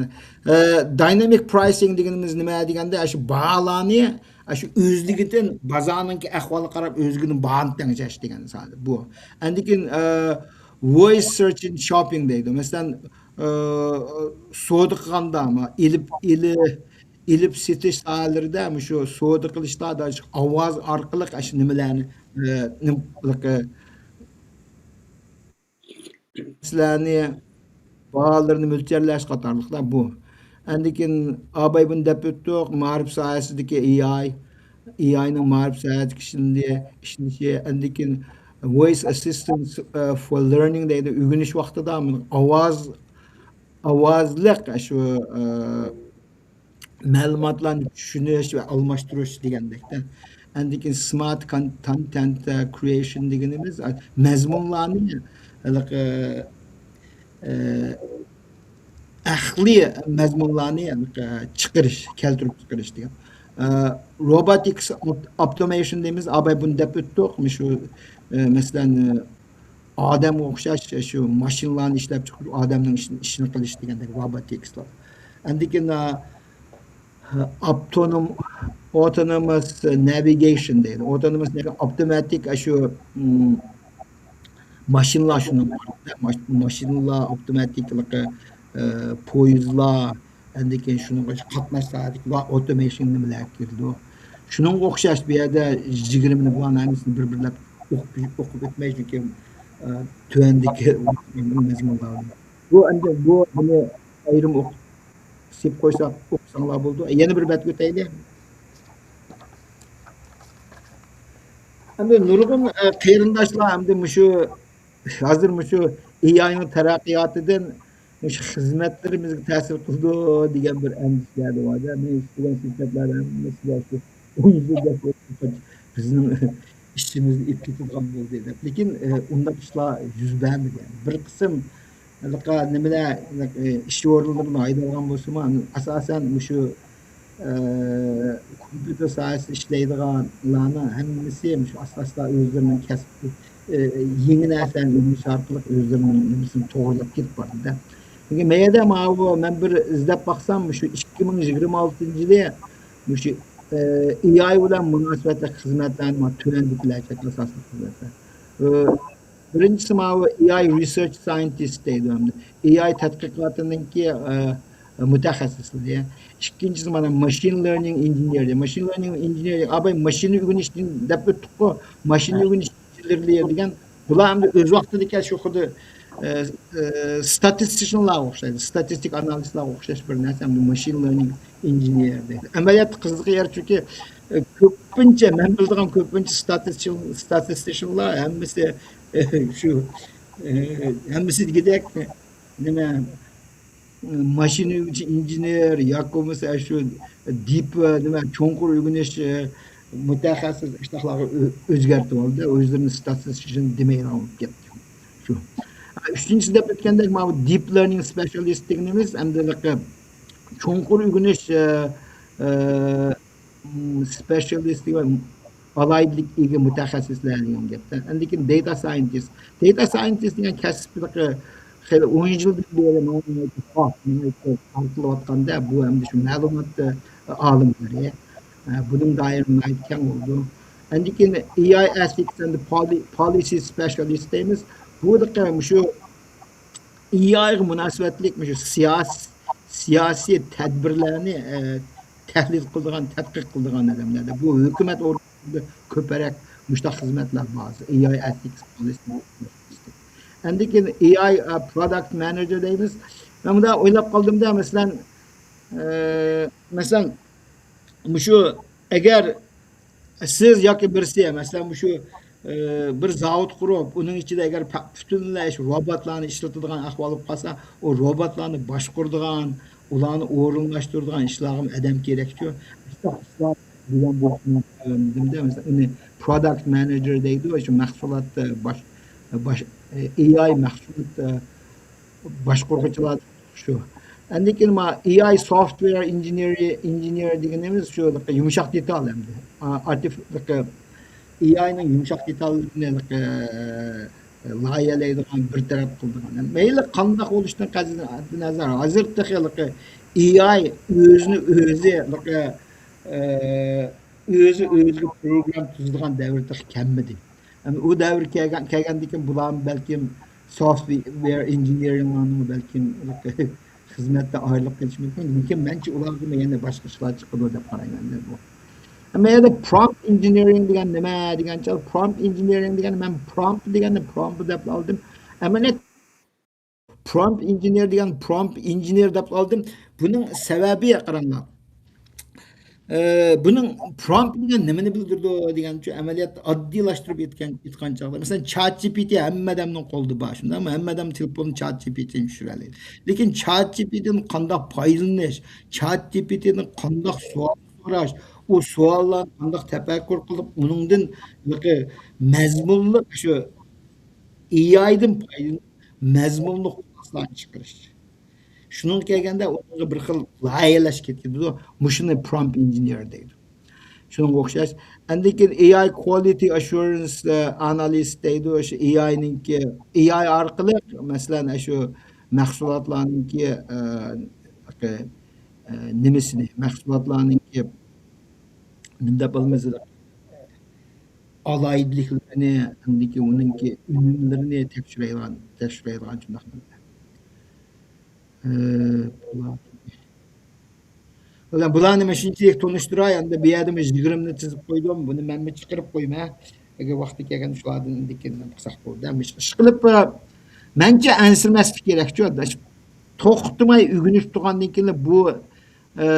ئە، داينامىك پرايسىنگ دېگىنىمىز نېمە دېگەندە، ئاشۇ باھالارنى، ئاشۇ ئۆزلۈكىدىن بازارنىڭكى ئەھۋالىغا قاراپ ئۆزلۈكىدىن باھانى تەڭشەش دېگەن سان بۇ. ئاندىن كېيىن، ئە، voice search in shopping دەيدۇ. مەسىلەن، ئە، سودا قىلغاندا، ئېلىپ، ئېلى-، ئېلىپ سېتىش ساھەلىرىدە، مۇشۇ سودا قىلىشتا ئاۋاز ئارقىلىق ئاشۇ نېمىلەرنى، ئە، نېمە، سىلەرنى باھالىرىنى مۆلچەرلەش قاتارلىقلار بۇ. ئاندىن كېيىن ئاباي بۇنى دەپ ئۆتتۇق، مائارىپ ساھەسىدىكى ئېي ئاي، ئېي ئاينىڭ مائارىپ ساھەسىدىكى ئىشلىنىشى، ئىشلىنىشى، ئاندىن كېيىن voice assistance، ئە، for learning دەيدۇ، ئۆگىنىش ۋاقتىدا ئاۋاز، ئاۋازلىق شۇ، ئە، مەلۇماتلارنى چۈشىنىش ۋە ئالماشتۇرۇش دېگەندەكتە. ئاندىن كېيىن smart con-، content creation دېگىنىمىز، ئە، مەزمۇنلارنى ھېلىقى، ئە، ئەقلىي مەزمۇنلارنى، ھېلىقى، چىقىرىش، كەلتۈرۈپ چىقىرىش دېگەن. ئە، robotics aut-، automation دەيمىز، ئاباي بۇنى دەپ ئۆتتۇق. مۇشۇ، ئە، مەسىلەن، ئە، ئادەمگە ئوخشاش شۇ ماشىنىلارنى ئىشلەپ چىقىرىپ، ئادەمنىڭ ئىشىنى، ئىشىنى قىلىش دېگەندەك، robotics لار. ئاندىن كېيىن، ئە، ئاپتونوم، ئاپتونوماس نەۋىگەيشن دەيدۇ. ئاپتونوماس نەۋىگەيشن ئاپتوماتىك ئاشۇ، ئىم، ماشىنىلار شۇنىڭ، ماش-، ماشىنىلار ئاپتوماتىكلىقى، ئە، پويىزلار، ئاندىن كېيىن شۇنىڭغا قاتناش ساھەسىدىكى ئاپتومېيشن نېمىلەرگە كىرىدۇ. شۇنىڭغا ئوخشاش بۇ يەردە يىگىرمىنى بۇلارنىڭ ھەممىسىنى بىر-بىرلەپ ئوقۇپ، ئوقۇپ ئۆتمەي، چۈنكى، ئە، تۆۋەندىكى مەزمۇنلار. بۇ ئەمدى بۇ، بۇنى ئايرىم ئوقۇپ سېلىپ قويساق، ئوقۇساڭلار بولىدۇ. يەنە بىر بەتكە ئۆتەيلى. ئەمدى نۇرغۇن، ئە، قېرىنداشلار ئەمدى مۇشۇ، ھازىر مۇشۇ ئېي ئاينىڭ تەرەققىياتىدىن مۇشۇ خىزمەتلىرىمىزگە تەسىر قىلىدۇ دېگەن بىر ئەندىشىلەر بار-دە. مەن ئىشلىگەن شىركەتلەر ھەممىسىگە شۇ ئون يىل بىزنىڭ ئىشىمىزنى ئېلىپ كېتىدىغان بولدى دەپ. لېكىن، ئە، ئۇنداق ئىشلار يۈز بەرمىگەن. بىر قىسىم ھېلىقى نېمىلەر، ئىش ئورۇنلىرىنى ھايدالىغان بولسىمۇ، ئاساسەن مۇشۇ، ئە، كومپيۇتېر ساھەسىدە ئىشلەيدىغانلارنىڭ ھەممىسى مۇشۇ ئاستا-ئاستا ئۆزلىرىنىڭ كەسپى، ئە، يېڭى نەرسىلەرنى ئۆگىنىش ئارقىلىق ئۆزلىرىنىڭ نېمىسىنى توغرىلاپ كېتىپ بارىدۇ-دە. چۈنكى مەيەردە ماۋۇ مەن بىر ئىزدەپ باقسام، مۇشۇ ئىككى مىڭ يىگىرمە ئالتىنچى يىلى مۇشۇ، ئە، ئېي ئاي بىلەن مۇناسىۋەتلىك خىزمەتلەرنى مانا تۆۋەندىكىلەرچە ئاساسلىق خىزمەتلەر. ئە، بىرىنچىسى ماۋۇ ئېي ئاي رىسېرچ سايېنتىست دەيدۇ ئەمدى. ئېي ئاي تەتقىقاتىنىڭكى، ئە، مۇتەخەسسىسلىرى. ئىككىنچىسى مانا ماشىن لېرنىڭ ئىنژېنېرى. ماشىن لېرنىڭ ئىنژېنېرى، ئاباي ماشىنا ئۆگىنىشتىن دەپ ئۆتتۇققۇ، ماشىنا ئۆگىنىش ئىنژېنېرلىرى دېگەن، بۇلار ئەمدى ئۆز ۋاقتىدىكى شۇ خۇددى، ئە، ئە، ستاتىستىشنلارغا ئوخشايدۇ. ستاتىستىك ئانالىزلارغا ئوخشاش بىر نەرسە، ئەمدى ماشىن لېرنىڭ ئىنژېنېرى دەيدۇ. ئەمەلىيەتتە قىزىق يەر شۇكى، ئە، كۆپىنچە، مەن بىلىدىغان كۆپىنچە ستاتىستىشن-، ستاتىستىشنلار ھەممىسى، ئە، شۇ، ئە، ھەممىسى دېگۈدەك، نېمە، ماشىنا ئۆگىنىش ئىنژېنېر ياكى بولمىسا شۇ دىپ، نېمە، چوڭقۇر ئۆگىنىش، ئە، مۇتەخەسسىس ئىشتاقلارغا ئۆ-، ئۆزگەرتىۋالدى. ئۆزلىرىنى ستاتىستىشن دېمەيدىغان بولۇپ كەتتى. شۇ. ئۈچىنچىسى دەپ ئۆتكەندەك، ماۋۇ دىپ لېرنىڭ سپېشىيالىست دېگىنىمىز ئەمدى چوڭقۇر ئۆگىنىش، ئە، ئە، م، سپېشىيالىست دېگەن ئالاھىدىلىككە ئىگە مۇتەخەسسىسلەر دېگەن گەپتە. ئاندىن كېيىن داتا سايېنتىست. داتا سايېنتىست دېگەن كەسىپ خېلى ئون يىلدىن بېرى تارقىلىۋاتقاندا، بۇ ئەمدى شۇ مەلۇمات، ئە، ئالىملىرى. ئە، بۇنىڭ دائىرىسى ناھايىتى كەڭ بولىدۇ. ئاندىن كېيىن ئېي ئاي ئېتىكس ئەند پالى-، پالىسى سپېشىيالىست دەيمىز. بۇ دېگەن مۇشۇ ئېي ئايغا مۇناسىۋەتلىك مۇشۇ سىياس-، سىياسىي تەدبىرلەرنى، ئە، تەھلىل قىلىدىغان، تەتقىق قىلىدىغان ئادەملەردە. بۇ ھۆكۈمەت ئورگانلىرىدا كۆپرەك مۇشۇنداق خىزمەتلەر بار ھازىر. ئېي ئاي ئېتىكس پالىسى. ئاندىن كېيىن ئېي ئاي، ئە، پروداكت مانېجېر دەيمىز. مەن مۇنداق ئويلاپ قالدىمدا، مەسىلەن، ئە، مەسىلەن، مۇشۇ ئەگەر سىز ياكى بىرسى، مەسىلەن، مۇشۇ، ئى، بىر زاۋۇت قۇرۇپ، ئۇنىڭ ئىچىدە ئەگەر پە-، پۈتۈنلەي شۇ روبوتلارنى ئىشلىتىدىغان ئەھۋال بولۇپ قالسا، ئۇ روبوتلارنى باشقۇرىدىغان، ئۇلارنى ئورۇنلاشتۇرىدىغان ئىشلارغىمۇ ئادەم كېرەكچۇ؟ مۇشۇنداق ئىشلار دېگەن بولسىمۇ، ئى، دېمىدە، مەسىلەن، ئۇنى پروداكت مانېجېر دەيدۇ، شۇ مەھسۇلات، ئى، باش-، باش-، ئى، ئېي ئاي مەھسۇلات، ئى، باشقۇرغۇچىلار شۇ. ئاندىن كېيىن ما ئېي ئاي سوفتۋېر ئىنژېنېرى، ئىنژېنېر دېگىنىمىز شۇ يۇمشاق دېتال ئەمدى. ئا-، ئارتىف-، ئېي ئاينىڭ يۇمشاق دېتاللىرىنى، ئە، لايىھەلەيدىغان، بىر تەرەپ قىلىدىغان. مەيلى قانداق بولۇشتىن قەتئىينەزەر، ھازىر تېخى ئېي ئاي ئۆزىنى ئۆزى، ئە، ئۆزى ئۆزىگە پروگرام تۈزىدىغان دەۋر تېخى كەلمىدى. ئەمدى ئۇ دەۋر كەلگەن، كەلگەندىن كېيىن بۇلارمۇ بەلكىم، سوفتۋېر ئىنژېنېرىڭلارنىڭ بەلكىم خىزمەتتە ئايرىلىپ قېلىشى مۇمكىن. لېكىن مەنچە ئۇلارغىمۇ يەنە باشقا ئىشلار چىقىدۇ دەپ قارايمەن مەن بۇ. ئەمما يەنە پرومپت ئىنژېنېرىڭ دېگەن نېمە دېگەن چاغدا، پرومپت ئىنژېنېرىڭ دېگەن، مەن پرومپت دېگەننى پرومپت دەپ ئالدىم. ئەمەلىيەت پرومپت ئىنژېنېر دېگەن پرومپت ئىنژېنېر دەپ ئالدىم. بۇنىڭ سەۋەبى قاراڭلار. ئە، بۇنىڭ پرومپت دېگەن نېمىنى بىلدۈرىدۇ دېگەنچۇ، ئەمەلىيەتتە ئاددىيلاشتۇرۇپ ئېيتقان، ئېيتقان چاغدا، مەسىلەن، چات جى پى تى ھەممە ئادەمنىڭ قولىدا بار، شۇنداقمۇ؟ ھەممە ئادەم تېلېفونىدا چات جى پى تىنى چۈشۈرەلەيدۇ. لېكىن چات جى پى تىدىن قانداق پايدىلىنىش، چات جى پى تىدىن قانداق سوئال سوراش، ئۇ سوئاللارنى قانداق تەپەككۇر قىلىپ، ئۇنىڭدىن مەزمۇنلۇق شۇ ئېي ئاي دىن پايدىلىنىپ، مەزمۇنلۇق خۇلاسىلارنى چىقىرىش. شۇنىڭغا كەلگەندە، ئۇنىڭغا بىر خىل لايىھەلەش كېتىدۇ. مۇشۇنى پرومپت ئىنژېنېر دەيدۇ. شۇنىڭغا ئوخشاش. ئاندىن كېيىن ئېي ئاي كوالىتى ئاشۇرەنس ئانالىست دەيدۇ. شۇ ئېي ئاي نىڭكى، ئېي ئاي ئارقىلىق، مەسىلەن، شۇ مەھسۇلاتلارنىڭكى، ئە، ئە، نېمىسىنى، مەھسۇلاتلارنىڭكى، نېمە دەپ بولىمىز، ئالاھىدىلىكلىرىنى، ئاندىن كېيىن ئۇنىڭكى ئۈنۈملىرىنى تەكشۈرەيدىغان، تەكشۈرەيدىغان شۇنداق نېمىلەر. ئە، بۇلار، بۇلار، بۇلارنى مەن شۇنچىلىك تونۇشتۇراي، ئەمدى بۇ يەردە مۇشۇ يىگىرمىنى تىزىپ قويدۇم، بۇنى مەنمۇ چىقىرىپ قويمە. ئەگەر ۋاقتى كەلگەندە شۇلاردىن ئىندىكىنى قىلساق بولدى. مۇشۇ ئىشقىلىپ، مەنچە ئەنسىرىمەسلىك كېرەكچۇ، ئاداش. توختىماي ئۆگىنىش تۇرغاندىن كېيىن بۇ، ئە،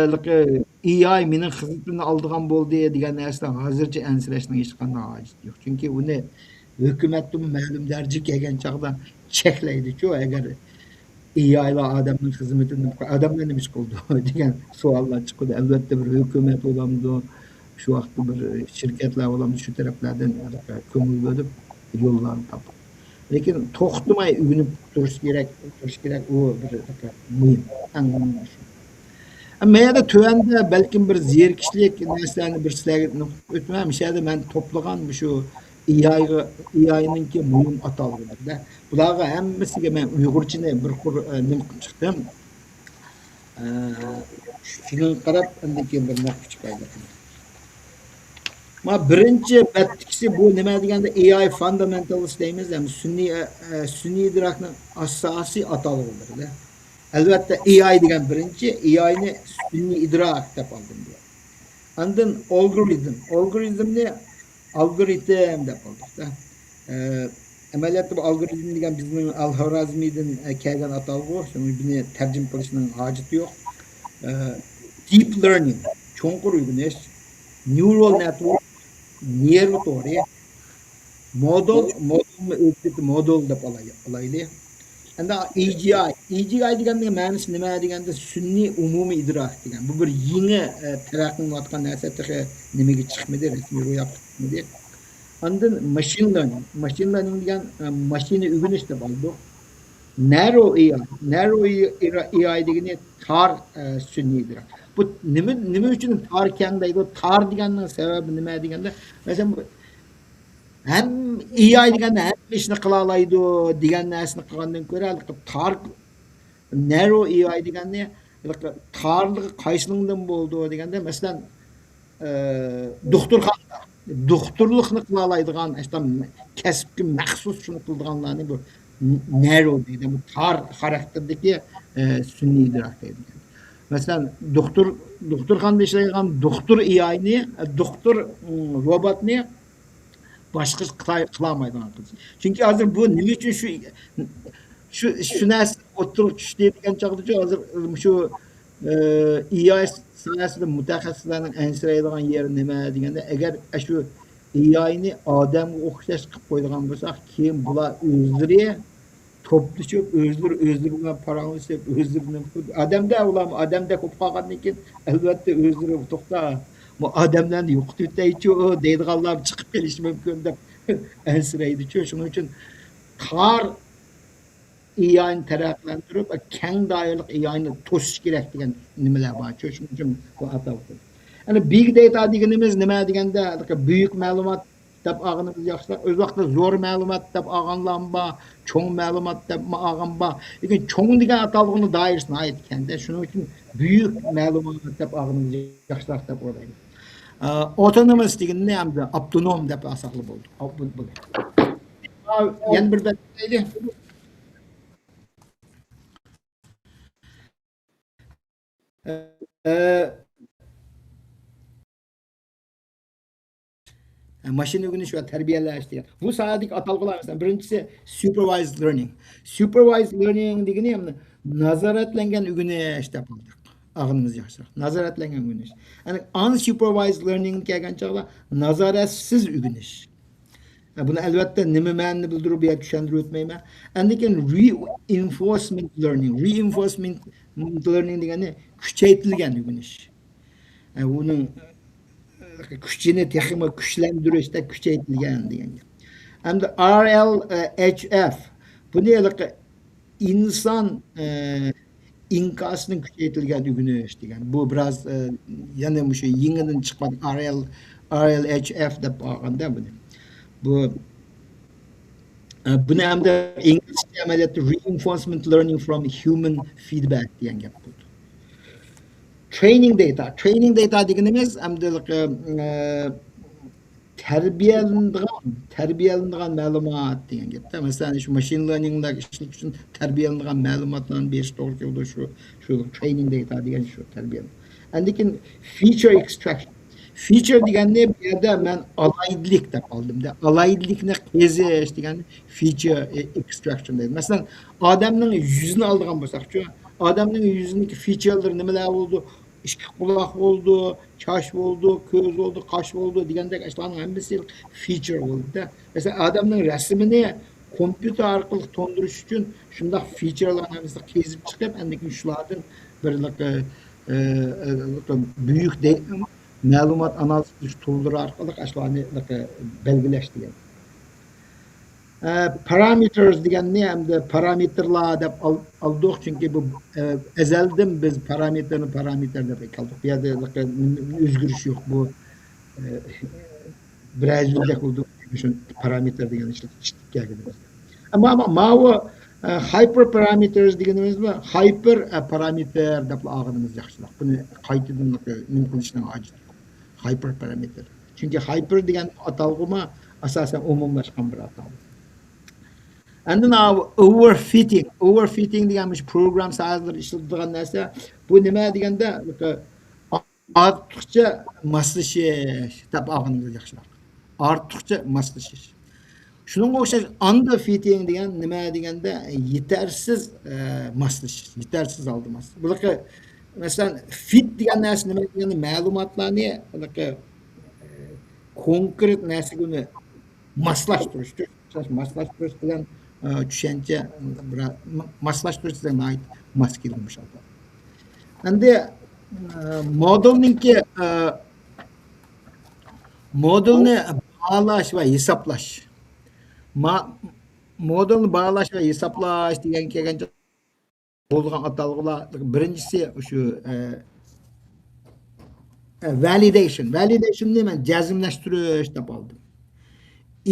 ئېي ئاي مېنىڭ خىزمىتىمنى ئالىدىغان بولدى دېگەن نەرسىدىن ھازىرچە ئەنسىرەشنىڭ ھېچقانداق ھاجىتى يوق. چۈنكى ئۇنى ھۆكۈمەتمۇ مەلۇم دەرىجىگە كەلگەن چاغدا چەكلەيدىچۇ. ئەگەر ئېي ئايلار ئادەمنىڭ خىزمىتىنى، ئادەملەر نېمە ئىش قىلىدۇ دېگەن سوئاللار چىقىدۇ. ئەلۋەتتە، بىر ھۆكۈمەت بولامدۇ، شۇ ۋاقىتتا بىر شىركەتلەر بولامدۇ، شۇ تەرەپلەردىن كۆڭۈل بۆلۈپ يوللارنى تاپىدۇ. لېكىن توختىماي ئۆگىنىپ تۇرۇش كېرەك، تۇرۇش كېرەك. ئۇ بىر مۇھىم، ئەڭ مۇھىم شۇ. مەن يەنە تۆۋەندە بەلكىم بىر زېرىكىشلىك نەرسىلەرنى بىر سىلەرگە نۇقتا ئۆتمە. مۇشۇ يەردە مەن توپلىغان مۇشۇ ئېي ئايغا، ئېي ئاينىڭكى مۇھىم ئاتالغۇلىرىدا. بۇلارغا ھەممىسىگە مەن ئۇيغۇرچىنى بىر قۇر، ئە، نېمە قىلىپ چىقتىم. ئە، شۇنىڭغا قاراپ، ئاندىن كېيىن بىر نۇقتا چىقايلى. ما بىرىنچى بەتتىكىسى بۇ نېمە دېگەندە، ئېي ئاي فاندامېنتالس دەيمىز، ھەم سۈنئىي، ئە، ئە، سۈنئىي ئىدراكنىڭ ئاساسىي ئاتالغۇلىرى. ئەلۋەتتە، ئېي ئاي دېگەن بىرىنچى، ئېي ئاينى سۈنئىي ئىدراك دەپ ئالدىم بۇ. ئاندىن ئالگورىزم. ئالگورىزمنى ئالگورىتم دەپ ئالدۇق-دە. ئە، ئەمەلىيەتتە بۇ ئالگورىتم دېگەن بىزنىڭ ئەل-خورازمىدىن، ئە، كەلگەن ئاتالغۇ. شۇڭا بۇنى تەرجىمە قىلىشنىڭ ھاجىتى يوق. ئە، دىپ لېرنىڭ، چوڭقۇر ئۆگىنىش، نيۇرال نېتۋورك، نېرۋا تورى، مودېل، مودېلنى ئۆزگىرتىپ مودېل دەپ ئالاي-، ئالايلى. ئەمدى ئېي جى ئاي، ئېي جى ئاي دېگەننىڭ مەنىسى نېمە دېگەندە، سۈنئىي ئومۇمىي ئىدراك دېگەن. بۇ بىر يېڭى، ئە، تەرەققىي قىلىنىۋاتقان نەرسە، تېخى نېمىگە چىقمىدى، رەسمىي روياپقا چىقمىدى. ئاندىن ماشىن لېرنىڭ. ماشىن لېرنىڭ دېگەن، ئە، ماشىنا ئۆگىنىش دەپ ئالدۇق. نەرو ئېي ئاي. نەرو ئېي ئاي دېگىنى تار، ئە، سۈنئىي ئىدراك. بۇ نېمە، نېمە ئۈچۈن تار كەڭ دەيدۇ؟ تار دېگەننىڭ سەۋەبى نېمە دېگەندە، مەسىلەن، بۇ ھەم ئېي ئاي دېگەندە ھەممە ئىشنى قىلالايدۇ دېگەن نەرسىنى قىلغاندىن كۆرە، ھېلىقى تار، نەرو ئېي ئاي دېگەننى، ھېلىقى تارلىقى قايسىلىرىڭدىن بولىدۇ دېگەندە، مەسىلەن، ئە، دوختۇرخانىدا، دوختۇرلۇقنى قىلالايدىغان، ئاشۇنداق كەسىپكە مەخسۇس شۇنى قىلىدىغانلارنى بۇ نەرو دەيدۇ، بۇ تار خاراكتېردىكى، ئە، سۈنئىي ئىدراك دەيدۇ. مەسىلەن، دوختۇر، دوختۇرخانىدا ئىشلەيدىغان دوختۇر ئېي ئاينى، دوختۇر، ئىم، روبوتنى باشقا قىلاي-، قىلالمايدىغان قىلسا. چۈنكى ھازىر بۇ نېمە ئۈچۈن شۇ، شۇ، شۇ نەرسە ئوتتۇرىغا چۈشتى دېگەن چاغدىچۇ، ھازىر شۇ، ئە، ئېي ئاي ساھەسىدە مۇتەخەسسىسلەرنىڭ ئەنسىرەيدىغان يېرى نېمە دېگەندە، ئەگەر ئاشۇ ئېي ئاينى ئادەمگە ئوخشاش قىلىپ قويىدىغان بولساق، كېيىن بۇلار ئۆزلىرى توپلىشىپ، ئۆزلىرى ئۆزلىرى بىلەن پاراڭلىشىپ، ئۆزلىرى نېمە قىلىپ، ئادەمدە ئۇلارمۇ ئادەمدەك بولۇپ قالغاندىن كېيىن، ئەلۋەتتە ئۆزلىرى، توختا، بۇ ئادەملەرنى يوقىتىۋېتەيچۇ دەيدىغانلار چىقىپ قېلىشى مۇمكىن دەپ ئەنسىرەيدىچۇ. شۇنىڭ ئۈچۈن تار ئېي ئاينى تەرەققىيلەندۈرۈپ، كەڭ دائىرىلىق ئېي ئاينى توسۇش كېرەك دېگەن نېمىلەر بارچۇ. شۇنىڭ ئۈچۈن بۇ ئاتالغۇ. يەنى بىگ داتا دېگىنىمىز نېمە دېگەندە، بۈيۈك مەلۇمات دەپ ئالغىنىمىز ياخشىراق. ئۆز ۋاقتىدا زور مەلۇمات دەپ ئالغانلارمۇ بار، چوڭ مەلۇمات دەپ ئالغان بار. لېكىن چوڭ دېگەن ئاتالغۇنىڭ دائىرىسى ناھايىتى كەڭدە. شۇنىڭ ئۈچۈن بۈيۈك مەلۇمات دەپ ئالغىنىمىز ياخشىراق دەپ ئويلايمەن. ئا، ئاپتونوموس دېگىنىنى ئەمدى ئاپتونوم دەپ ئالساقلا بولدى. ئاپتونوم. يەنە بىر بەت. ئە، ماشىنا ئۆگىنىش ۋە تەربىيەلەش دېگەن. بۇ ساھەدىكى ئاتالغۇلار، مەسىلەن، بىرىنچىسى سۇپەرۋايزد لېرنىڭ. سۇپەرۋايزد لېرنىڭ دېگىنى نازارەتلەنگەن ئۆگىنىش دەپ ئالدۇق. ئاغىنىمىز ياخشىراق. نازارەتلەنگەن ئۆگىنىش. يەنى ئانسۇپەرۋايزد لېرنىڭ كەلگەن چاغدا نازارەتسىز ئۆگىنىش. بۇنى ئەلۋەتتە نېمە مەنىنى بىلدۈرۈپ بۇ يەردە چۈشەندۈرۈپ ئۆتمەيمەن. ئاندىن كېيىن reinforcement learning. Reinforcement learning دېگەننى كۈچەيتىلگەن ئۆگىنىش. ئۇنىڭ كۈچىنى تېخىمۇ كۈچلەندۈرۈشتە كۈچەيتىلگەن دېگەن گەپ. ئەمدى R L H F. بۇنى ھېلىقى ئىنسان، ئە، ئىنكاسىنىڭ كۈچەيتىلگەن ئۆگىنىش دېگەن. بۇ بىراز، ئە، يەنە مۇشۇ يېڭىدىن چىققان R L، R L H F دەپ ئالغاندا بۇنى. بۇ، ئە، بۇنى ھەمدە ئىنگلىزچە ئەمەلىيەتتە reinforcement learning from human feedback دېگەن گەپ بولىدۇ. Training data. Training data دېگىنىمىز ئەمدى، ئە، تەربىيەلىنىدىغان، تەربىيەلىنىدىغان مەلۇمات دېگەن گەپتە. مەسىلەن، شۇ ماشىن لېرنىڭدا ئىشلىتىش ئۈچۈن تەربىيەلىنىدىغان مەلۇماتلارنى بېرىش توغرا كېلىدۇ. شۇ، شۇ training data دېگەن شۇ تەربىيە. ئاندىن كېيىن feature extraction. Feature دېگەننى بۇ يەردە مەن ئالاھىدىلىك دەپ ئالدىم-دە. ئالاھىدىلىكنى قېزىش دېگەن feature extraction دەيدۇ. مەسىلەن، ئادەمنىڭ يۈزىنى ئالىدىغان بولساقچۇ، ئادەمنىڭ يۈزىنىڭكى featureلىرى نېمىلەر بولىدۇ؟ ئىككى قۇلاق بولىدۇ، چاچ بولىدۇ، كۆز بولىدۇ، قاش بولىدۇ دېگەندەك ئاشۇلارنىڭ ھەممىسى feature بولىدۇ-دە. مەسىلەن، ئادەمنىڭ رەسىمىنى كومپيۇتېر ئارقىلىق تولدۇرۇش ئۈچۈن شۇنداق featureلارنى ھەممىسىنى قېزىپ چىقىپ، ئاندىن كېيىن شۇلاردىن بىر، ئە، ئە، بۈيۈك دە-، مەلۇمات ئانالىز قىلىش توللىرى ئارقىلىق ئاشۇلارنى، ئە، بەلگىلەش دېگەن. ئە، parameters دېگەننى ئەمدى پارامېتىرلار دەپ ئال-، ئالدۇق، چۈنكى بۇ، ئە، ئەزەلدىن بىز پارامېتىرنى پارامېتىر دەپ كالدۇق. بۇ يەردە ئۆزگىرىش يوق. بۇ، ئە، بىرەر يىلدەك بولدى شۇ پارامېتىر دېگەن ئىشلىتىپ كەلگىنىمىزگە. ئەمما، ئەمما ماۋۇ، ئە، hyperparameters دېگىنىمىزمۇ hyper، ئە، پارامېتىر دەپلا ئالغىنىمىز ياخشىراق. بۇنى قايتىدىن نېمە قىلىشنىڭ ھاجىتى يوق. Hyperparameter. چۈنكى hyper دېگەن ئاتالغۇمۇ ئاساسەن ئومۇملاشقان بىر ئاتالغۇ. ئاندىن ئاۋۇ overfitting. Overfitting دېگەن مۇشۇ پروگرام ساھەلىرى ئىشلىتىدىغان نەرسە. بۇ نېمە دېگەندە، ئارتۇقچە ماسلىشىش دەپ ئالغىنىمىز ياخشىراق. ئارتۇقچە ماسلىشىش. شۇنىڭغا ئوخشاش underfitting دېگەن نېمە دېگەندە، يېتەرسىز، ئە، ماسلىشىش، يېتەرسىز ھالدا ماسلىشىش. بۇلىقى، مەسىلەن، فىت دېگەن نەرسە نېمە دېگەندە، مەلۇماتلارنى، بۇلىقى، ئە، كونكرېت نەرسىگە ئۇنى ماسلاشتۇرۇش، ماسلاشتۇرۇش دېگەن، ئە، چۈشەنچە، بىر، ماسلاشتۇرۇش دېگەن ناھايىتى ماس كېلىدۇ مۇشۇ. ئەمدى، ئە، مودېلنىڭكى، ئە، مودېلنى باھالاش ۋە ھېسابلاش. ما-، مودېلنى باھالاش ۋە ھېسابلاش دېگەن كەلگەن بولىدىغان ئاتالغۇلار بىرىنچىسى شۇ، ئە، ئە، validation. Validation نى مەن جەزملەشتۈرۈش دەپ ئالدىم.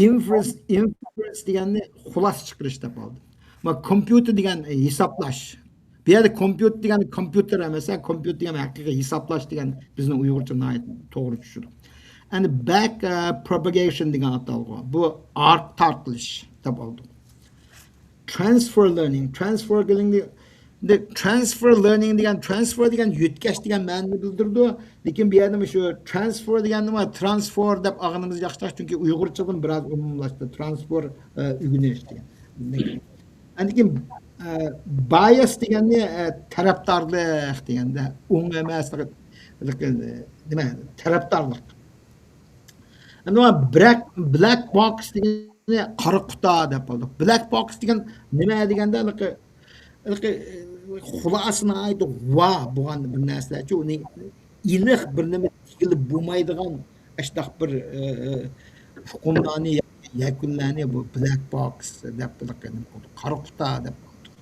Inference، inference دېگەننى خۇلاسە چىقىرىش دەپ ئالدىم. ما، كومپيۇتېر دېگەن ھېسابلاش. بۇ يەردە كومپيۇتېر دېگەن كومپيۇتېر ئەمەس، كومپيۇتېر دېگەن ھەقىقىي ھېسابلاش دېگەن بىزنىڭ ئۇيغۇرچە ناھايىتى توغرا چۈشىدۇ. ئەمدى back، ئە، propagation دېگەن ئاتالغۇ. بۇ ئارقا تارتىلىش دەپ ئالدۇق. Transfer learning، transfer learning دە-، transfer learning دېگەن، transfer دېگەن يۆتكەش دېگەن مەنىنى بىلدۈرىدۇ. لېكىن بۇ يەردە مۇشۇ transfer دېگەننى transfer دەپ ئالغىنىمىز ياخشىراق، چۈنكى ئۇيغۇرچىدىن بىراز ئومۇملاشتى. Transfer، ئە، ئۆگىنىش دېگەن. ئاندىن كېيىن، ئە، bias دېگەننى، ئە، تەرەپدارلىق دېگەندە، ئوڭ ئەمەس، نېمە، تەرەپدارلىق. ئەمدى مانا black، black box دېگەننى قارا قۇتا دەپ بولدۇق. Black box دېگەن نېمە دېگەندە، ھېلىقى، ھېلىقى، ئە، خۇلاسە ناھايىتى ۋا بولغان بىر نەرسىلەرچۇ، ئۇنى ئېنىق بىر نېمە دېگىلى بولمايدىغان ئاشۇنداق بىر، ئە، ئە، ئۇقۇملارنى، يەكۈنلەرنى بۇ black box دەپ بولدۇق، قارا قۇتا دەپ بولدۇق.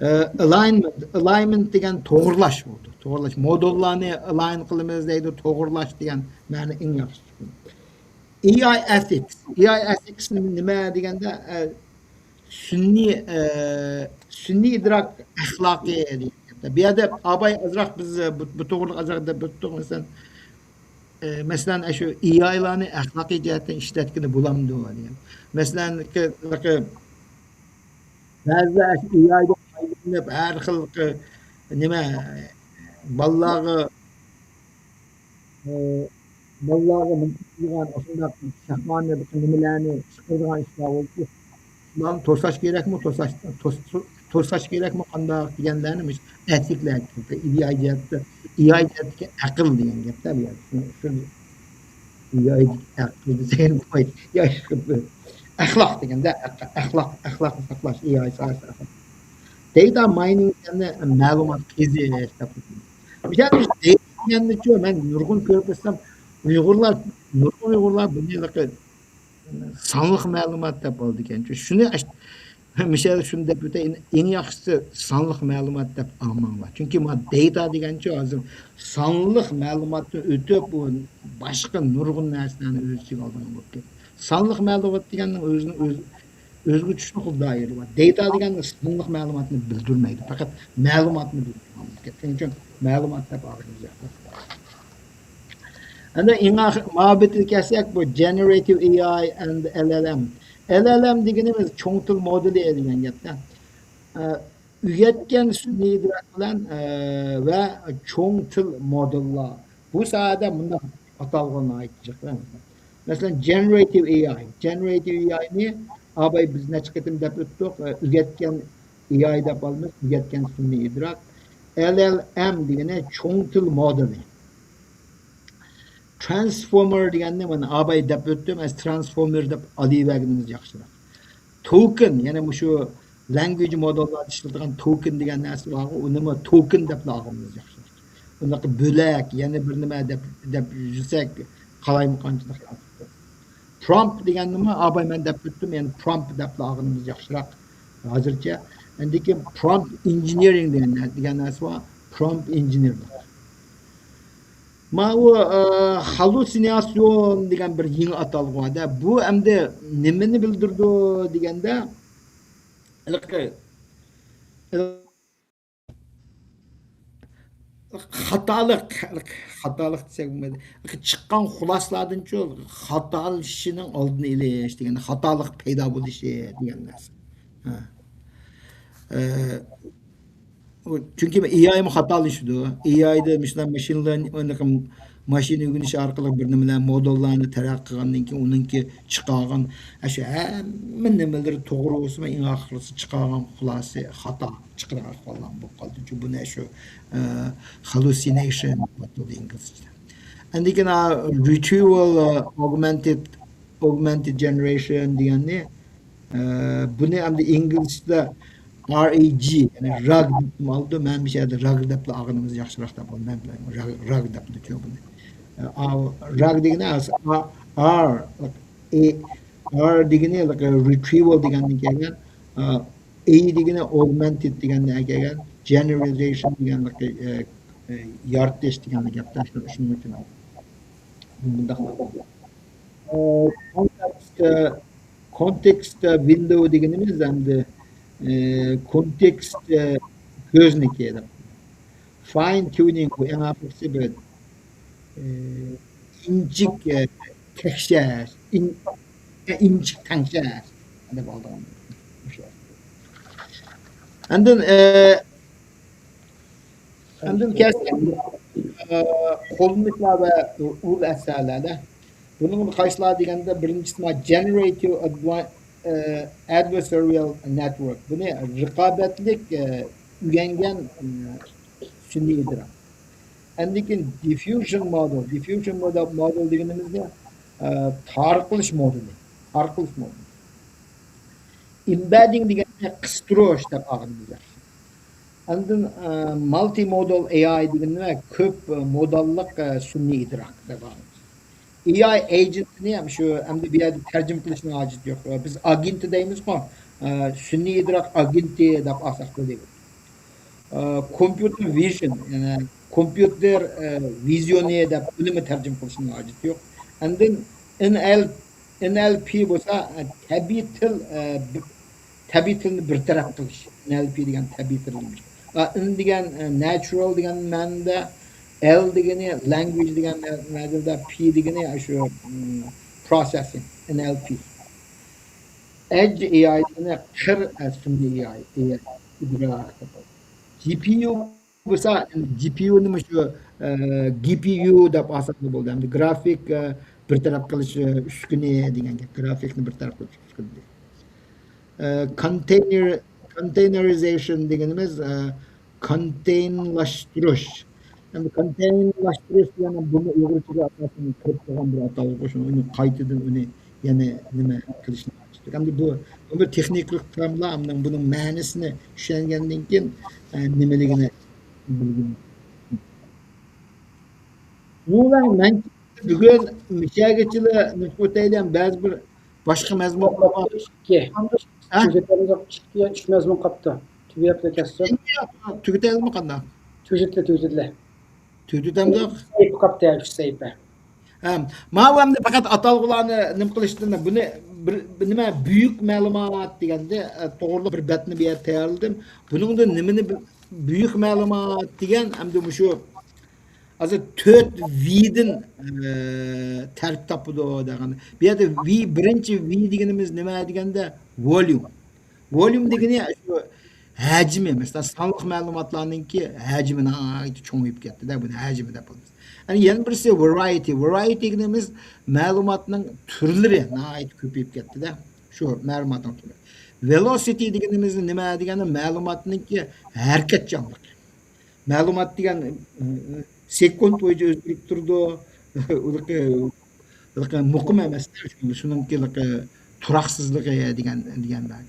ئە، alignment، alignment دېگەن توغرىلاش بولىدۇ. توغرىلاش، مودېللارنى ئالاين قىلىمىز دەيدۇ، توغرىلاش دېگەن مەنە ئەڭ ياخشى. A I ethics، A I ethics نېمە دېگەندە، ئە، سۈنئىي، ئە، سۈنئىي ئىدراك ئەخلاقى دېگەن گەپتە. بۇ يەردە ئاباي ئازراق بىز، ئە، بۇ، بۇ توغرىلىق ئازراق دەپ ئۆتتۇق. مەسىلەن، ئە، مەسىلەن، ئە، شۇ A I لارنى ئەخلاقىي جەھەتتىن ئىشلەتكىلى بولامدۇ دېگەن. مەسىلەن، كى-، كى-، بەزىلەر شۇ A I دىن پايدىلىنىپ، ھەر خىل، ئە، نېمە، بالىلارغا، ئە، بالىلارغا مۇنداق قىلغان، ئاشۇنداق شەھۋانىي نېمىلەرنى چىقىرىدىغان ئىشلار بولسا، شۇلارنى توساش كېرەكمۇ، توساش، توس-، توساش كېرەكمۇ، قانداق دېگەنلەرنى مۇشۇ ئەسلىكلەر، ئېي ئاي جەھەتتە، ئېي ئاي جەھەتتىكى ئەقىل دېگەن گەپتە بۇ يەردە. شۇ، شۇ ئەقىل دېسەك بولمايدۇ. يا، ئەخلاق دېگەندە، ئەخ-، ئەخلاق، ئەخلاقنى ساقلاش، ئېي ئاي ساھەسى ئەخلاق. داتا ماينىنگ دېگەننى مەلۇمات قېزىش دەپ. مىسال، داتا دېگەننىچۇ مەن نۇرغۇن كۆرۈپ ئۆتسەم، ئۇيغۇرلار، نۇرغۇن ئۇيغۇرلار بۇنى سانلىق مەلۇمات دەپ ئالىدىكەنچۇ. شۇنى ئەش-، مىشەل شۇنى دەپ ئۆتەي، ئەڭ ياخشىسى سانلىق مەلۇمات دەپ ئالماڭلار. چۈنكى مانا داتا دېگەنچۇ ھازىر سانلىق مەلۇماتتىن ئۆتۈپ، ئۇ باشقا نۇرغۇن نەرسىلەرنى ئۆز ئىچىگە ئالىدىغان بولۇپ كەتتى. سانلىق مەلۇمات دېگەننىڭ ئۆزىنىڭ ئۆز-، ئۆزىگە چۈشىنىش دائىرىسى بار. داتا دېگەن سانلىق مەلۇماتنى بىلدۈرمەيدۇ، پەقەت مەلۇماتنى بىلدۈرىدىكەن. شۇنىڭ ئۈچۈن مەلۇمات دەپ ئالغىنىمىز ياخشى. ئەنە ئەڭ ئاخىر مۇھەببىتىگە كەلسەك، بۇ generative A I and L L M. L L M دېگىنىمىز چوڭ تىل مودېلى دېگەن گەپتە. ئە، ئۆگەتكەن سۈنئىي ئىدراك بىلەن، ئە، ۋە چوڭ تىل مودېللار. بۇ ساھەدە مۇنداق ئاتالغۇ ناھايىتى جىق. مەسىلەن، generative A I. Generative A I نى ئاباي بىز نەچچە قېتىم دەپ ئۆتتۇق. ئە، ئۆگەتكەن A I دەپ ئالىمىز، ئۆگەتكەن سۈنئىي ئىدراك. L L M دېگىنى چوڭ تىل مودېلى. Transformer دېگەننى مانا ئاباي دەپ ئۆتتۈم، ئەس transformer دەپ ئالىۋەرگىنىمىز ياخشىراق. Token، يەنى مۇشۇ language مودېللاردا ئىشلىتىدىغان token دېگەن نەرسە بارغۇ، ئۇنىمۇ token دەپلا ئالغىنىمىز ياخشىراق. ئۇنداق بۆلەك، يەنە بىر نېمە دەپ، دەپ يۈرسەك قالايمىقانچىلىق. Prompt دېگەننىمۇ ئاباي مەن دەپ ئۆتتۈم، يەنى prompt دەپلا ئالغىنىمىز ياخشىراق ھازىرچە. ئاندىن كېيىن prompt engineering دېگەن نە-، دېگەن نەرسە بار. Prompt engineer. ماۋۇ، ئە، ھاللۇسىناتسىيون دېگەن بىر يېڭى ئاتالغۇ بار-دە. بۇ ئەمدى نېمىنى بىلدۈرىدۇ دېگەندە، ھېلىقى، خاتالىق، خاتالىق دېسەك بولمايدۇ. چىققان خۇلاسىلاردىنچۇ خاتالىشىشنىڭ ئالدىنى ئېلىش دېگەن، خاتالىق پەيدا بولۇشى دېگەن نەرسە. ھە. ئە، ئۇ، چۈنكى ئېي ئاي مۇ خاتالىشىدۇ. ئېي ئاي دا مۇشۇنداق ماشىنىلار، ماشىنا ئۆگىنىش ئارقىلىق بىر نېمىلەر، مودېللارنى تەرەققىي قىلغاندىن كېيىن، ئۇنىڭكى چىقارغان، ئە، شۇ ھەممە نېمىلىرى توغرا بولسىمۇ، ئەڭ ئاخىرسى چىقارغان خۇلاسە خاتا چىقىرىدىغان ئەھۋاللار بولۇپ قالدى. چۈنكى بۇنى شۇ، ئە، hallucination دەپ ئاتىلىدۇ ئىنگلىزچىدە. ئاندىن كېيىن، ئا، retrieval، ئا، augmented، augmented generation دېگەننى، ئە، بۇنى ئەمدى ئىنگلىزچىدە R A G، يەنى راگ دەپمۇ ئالىدۇ. مەن مۇشۇ يەردە راگ دەپلا ئالغىنىمىز ياخشىراق دەپ ئالدىم. مەن راگ، راگ دەپلا چۈشىنىمەن بۇنى. ئە، ئا-، راگ دېگىنى ئەس-، ئا-، R، A، R دېگىنى، like، retrieval دېگەندىن كەلگەن، ئە، A دېگىنى augmented دېگەندىن كەلگەن، generation دېگەن، like، ئە، ئە، يارىتىش دېگەن گەپتە، شۇ، شۇنىڭ ئۈچۈن بۇنداق. ئە، context، ئە، context window دېگىنىمىز ئەمدى، ئە، context، ئە، كۆزنىكى دەپ. Fine tuning بۇ ئەڭ ئاخىرقىسى بىر، ئە، ئىنچىك، ئە، تەكشەش، ئىن-، ئە، ئىنچىك تەڭشەش دەپ ئالىدىغان. ئاندىن، ئە، ئاندىن كەلسەك، ئە، قوللىنىشلار ۋە ئۇل ئەسەرلەردە. بۇنىڭ قايسىلار دېگەندە، بىرىنچىسى ما generative adva-، ئە، adversarial network. بۇنى رىقابەتلىك، ئە، ئۆگەنگەن، ئە، سۈنئىي ئىدراك. ئاندىن كېيىن diffusion model. Diffusion model، model دېگىنىمىزدە، ئە، تارقىلىش مودېلى. تارقىلىش مودېلى. Embedding دېگەننى قىستۇرۇش دەپ ئالغىنىمىز ياخشى. ئاندىن، ئە، multimodal A I دېگەننى كۆپ، ئە، موداللىق، ئە، سۈنئىي ئىدراك دەپ ئالىمىز. A I agent نى شۇ ئەمدى بۇ يەردە تەرجىمە قىلىشنىڭ ھاجىتى يوق. بىز ئاگېنت دەيمىزغۇ، ئە، سۈنئىي ئىدراك ئاگېنتى دەپ ئالساق بولىدۇ. ئە، computer vision، يەنى كومپيۇتېر، ئە، ۋىزىيونى دەپ ئۇنىمۇ تەرجىمە قىلىشنىڭ ھاجىتى يوق. ئاندىن N L، N L P بولسا، ئە، تەبىئىي تىل، ئە، بىر، تەبىئىي تىلنى بىر تەرەپ قىلىش. N L P دېگەن تەبىئىي تىل. ئا، N دېگەن، ئە، natural دېگەن مەنىدە، L دېگىنى language دېگەن مە-، مەنىدە، P دېگىنى شۇ، ئىم، processing، N L P. Edge A I دېگىنى قىر، ئە، سۈنئىي A I، A I، ئىدراك. G P U بولسا، جى پى يۇنى مۇشۇ، ئە، گى پى يۇ دەپ ئالساقلا بولدى. ئەمدى گرافىك، ئە، بىر تەرەپ قىلىش، ئە، ئۈسكۈنە دېگەن گەپ. گرافىكنى بىر تەرەپ قىلىش ئۈسكۈنە. ئە، كونتېينېر، كونتېينېرىزېيشن دېگىنىمىز، ئە، كونتېينلاشتۇرۇش. ئەمدى كونتېينلاشتۇرۇش دېگەن بۇمۇ ئۇيغۇرچىغا ئاساسەن كىرىپ قالغان بىر ئاتالغۇ، شۇنىڭ ئۈچۈن قايتىدىن ئۇنى يەنە نېمە قىلىشنى ئاچتۇق. ئەمدى بۇ، بۇ بىر تېخنىكىلىق تېمىلار، ئەمدى بۇنىڭ مەنىسىنى چۈشەنگەندىن كېيىن، ئە، نېمىلىكىنى بىلگىلى. بۇ بىلەن مەن بۈگۈن مۇشەگىچىلا نۇتۇق ئۆتەيلى، بەزى بىر باشقا مەزمۇنلار بار. ئىككى. ھە؟ تۈگىتەمدۇق، ئىككى، ئۈچ مەزمۇن قاپتۇ. تۈگەپ كەتسۇن. تۈگىتەلمۇ قانداق؟ تۈگىتىلدى، تۈگىتىلدى. تۈگىتەمدۇق؟ سەھىپە قاپتۇ، ئۈچ سەھىپە. ھە، ماۋۇ ئەمدى پەقەت ئاتالغۇلارنى نېمە قىلىشتىن، بۇنى بىر، بىر نېمە، بۈيۈك مەلۇمات دېگەندە، ئە، توغرىلىق بىر بەتنى بۇ يەردە تەييارلىدىم. بۇنىڭدا نېمىنى بۈ-، بۈيۈك مەلۇمات دېگەن، ئەمدى مۇشۇ ھازىر تۆت ۋىدىن، ئە، تەركىب تاپىدۇ دېگەن. بۇ يەردە ۋى، بىرىنچى ۋى دېگىنىمىز نېمە دېگەندە، ۋوليۇم. ۋوليۇم دېگىنى شۇ ھەجمى، مەسىلەن، سانلىق مەلۇماتلارنىڭكى ھەجمى ناھايىتى چوڭىيىپ كەتتىدە، بۇنى ھەجمى دەپ بولىمىز. يەنە، يەنە بىرسى ۋارايتى. ۋارايتى دېگىنىمىز مەلۇماتنىڭ تۈرلىرى ناھايىتى كۆپىيىپ كەتتىدە، شۇ مەلۇماتنىڭ تۈرى. ۋېلوسىتى دېگىنىمىز نېمە دېگەندە، مەلۇماتنىڭكى ھەرىكەتچانلىقى. مەلۇمات دېگەن، ئى، سېكۇنت بويىچە ئۆزگىرىپ تۇرىدۇ. ھېلىقى، ھېلىقى مۇقىم ئەمەس، شۇنىڭكى ھېلىقى تۇراقسىزلىقى دېگەن، دېگەن مەنە.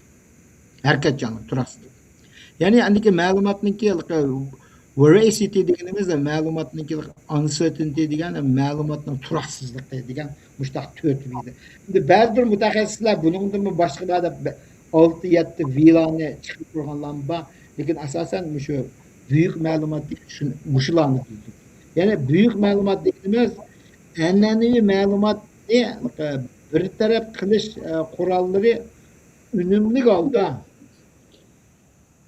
ھەرىكەتچانلىق، تۇراقسىزلىق. يەنى ئاندىكى مەلۇماتنىڭكى ھېلىقى ۋېراسىتى دېگىنىمىز مەلۇماتنىڭكى ئانسېرتىنتى دېگەن مەلۇماتنىڭ تۇراقسىزلىقى دېگەن مۇشۇنداق تۆت ۋىدە. ئەمدى بەزى بىر مۇتەخەسسىسلەر بۇنىڭدىنمۇ باشقىلار دەپ ئالتە، يەتتە ۋىلارنى چىقىرىپ قويغانلارمۇ بار. لېكىن ئاساسەن مۇشۇ بۈيۈك مەلۇمات دېگەن شۇ، مۇشۇلارنى بىلدۇق. يەنى بۈيۈك مەلۇمات دېگىنىمىز ئەنئەنىۋى مەلۇماتنى بىر تەرەپ قىلىش، ئە، قوراللىرى ئۈنۈملۈك ھالدا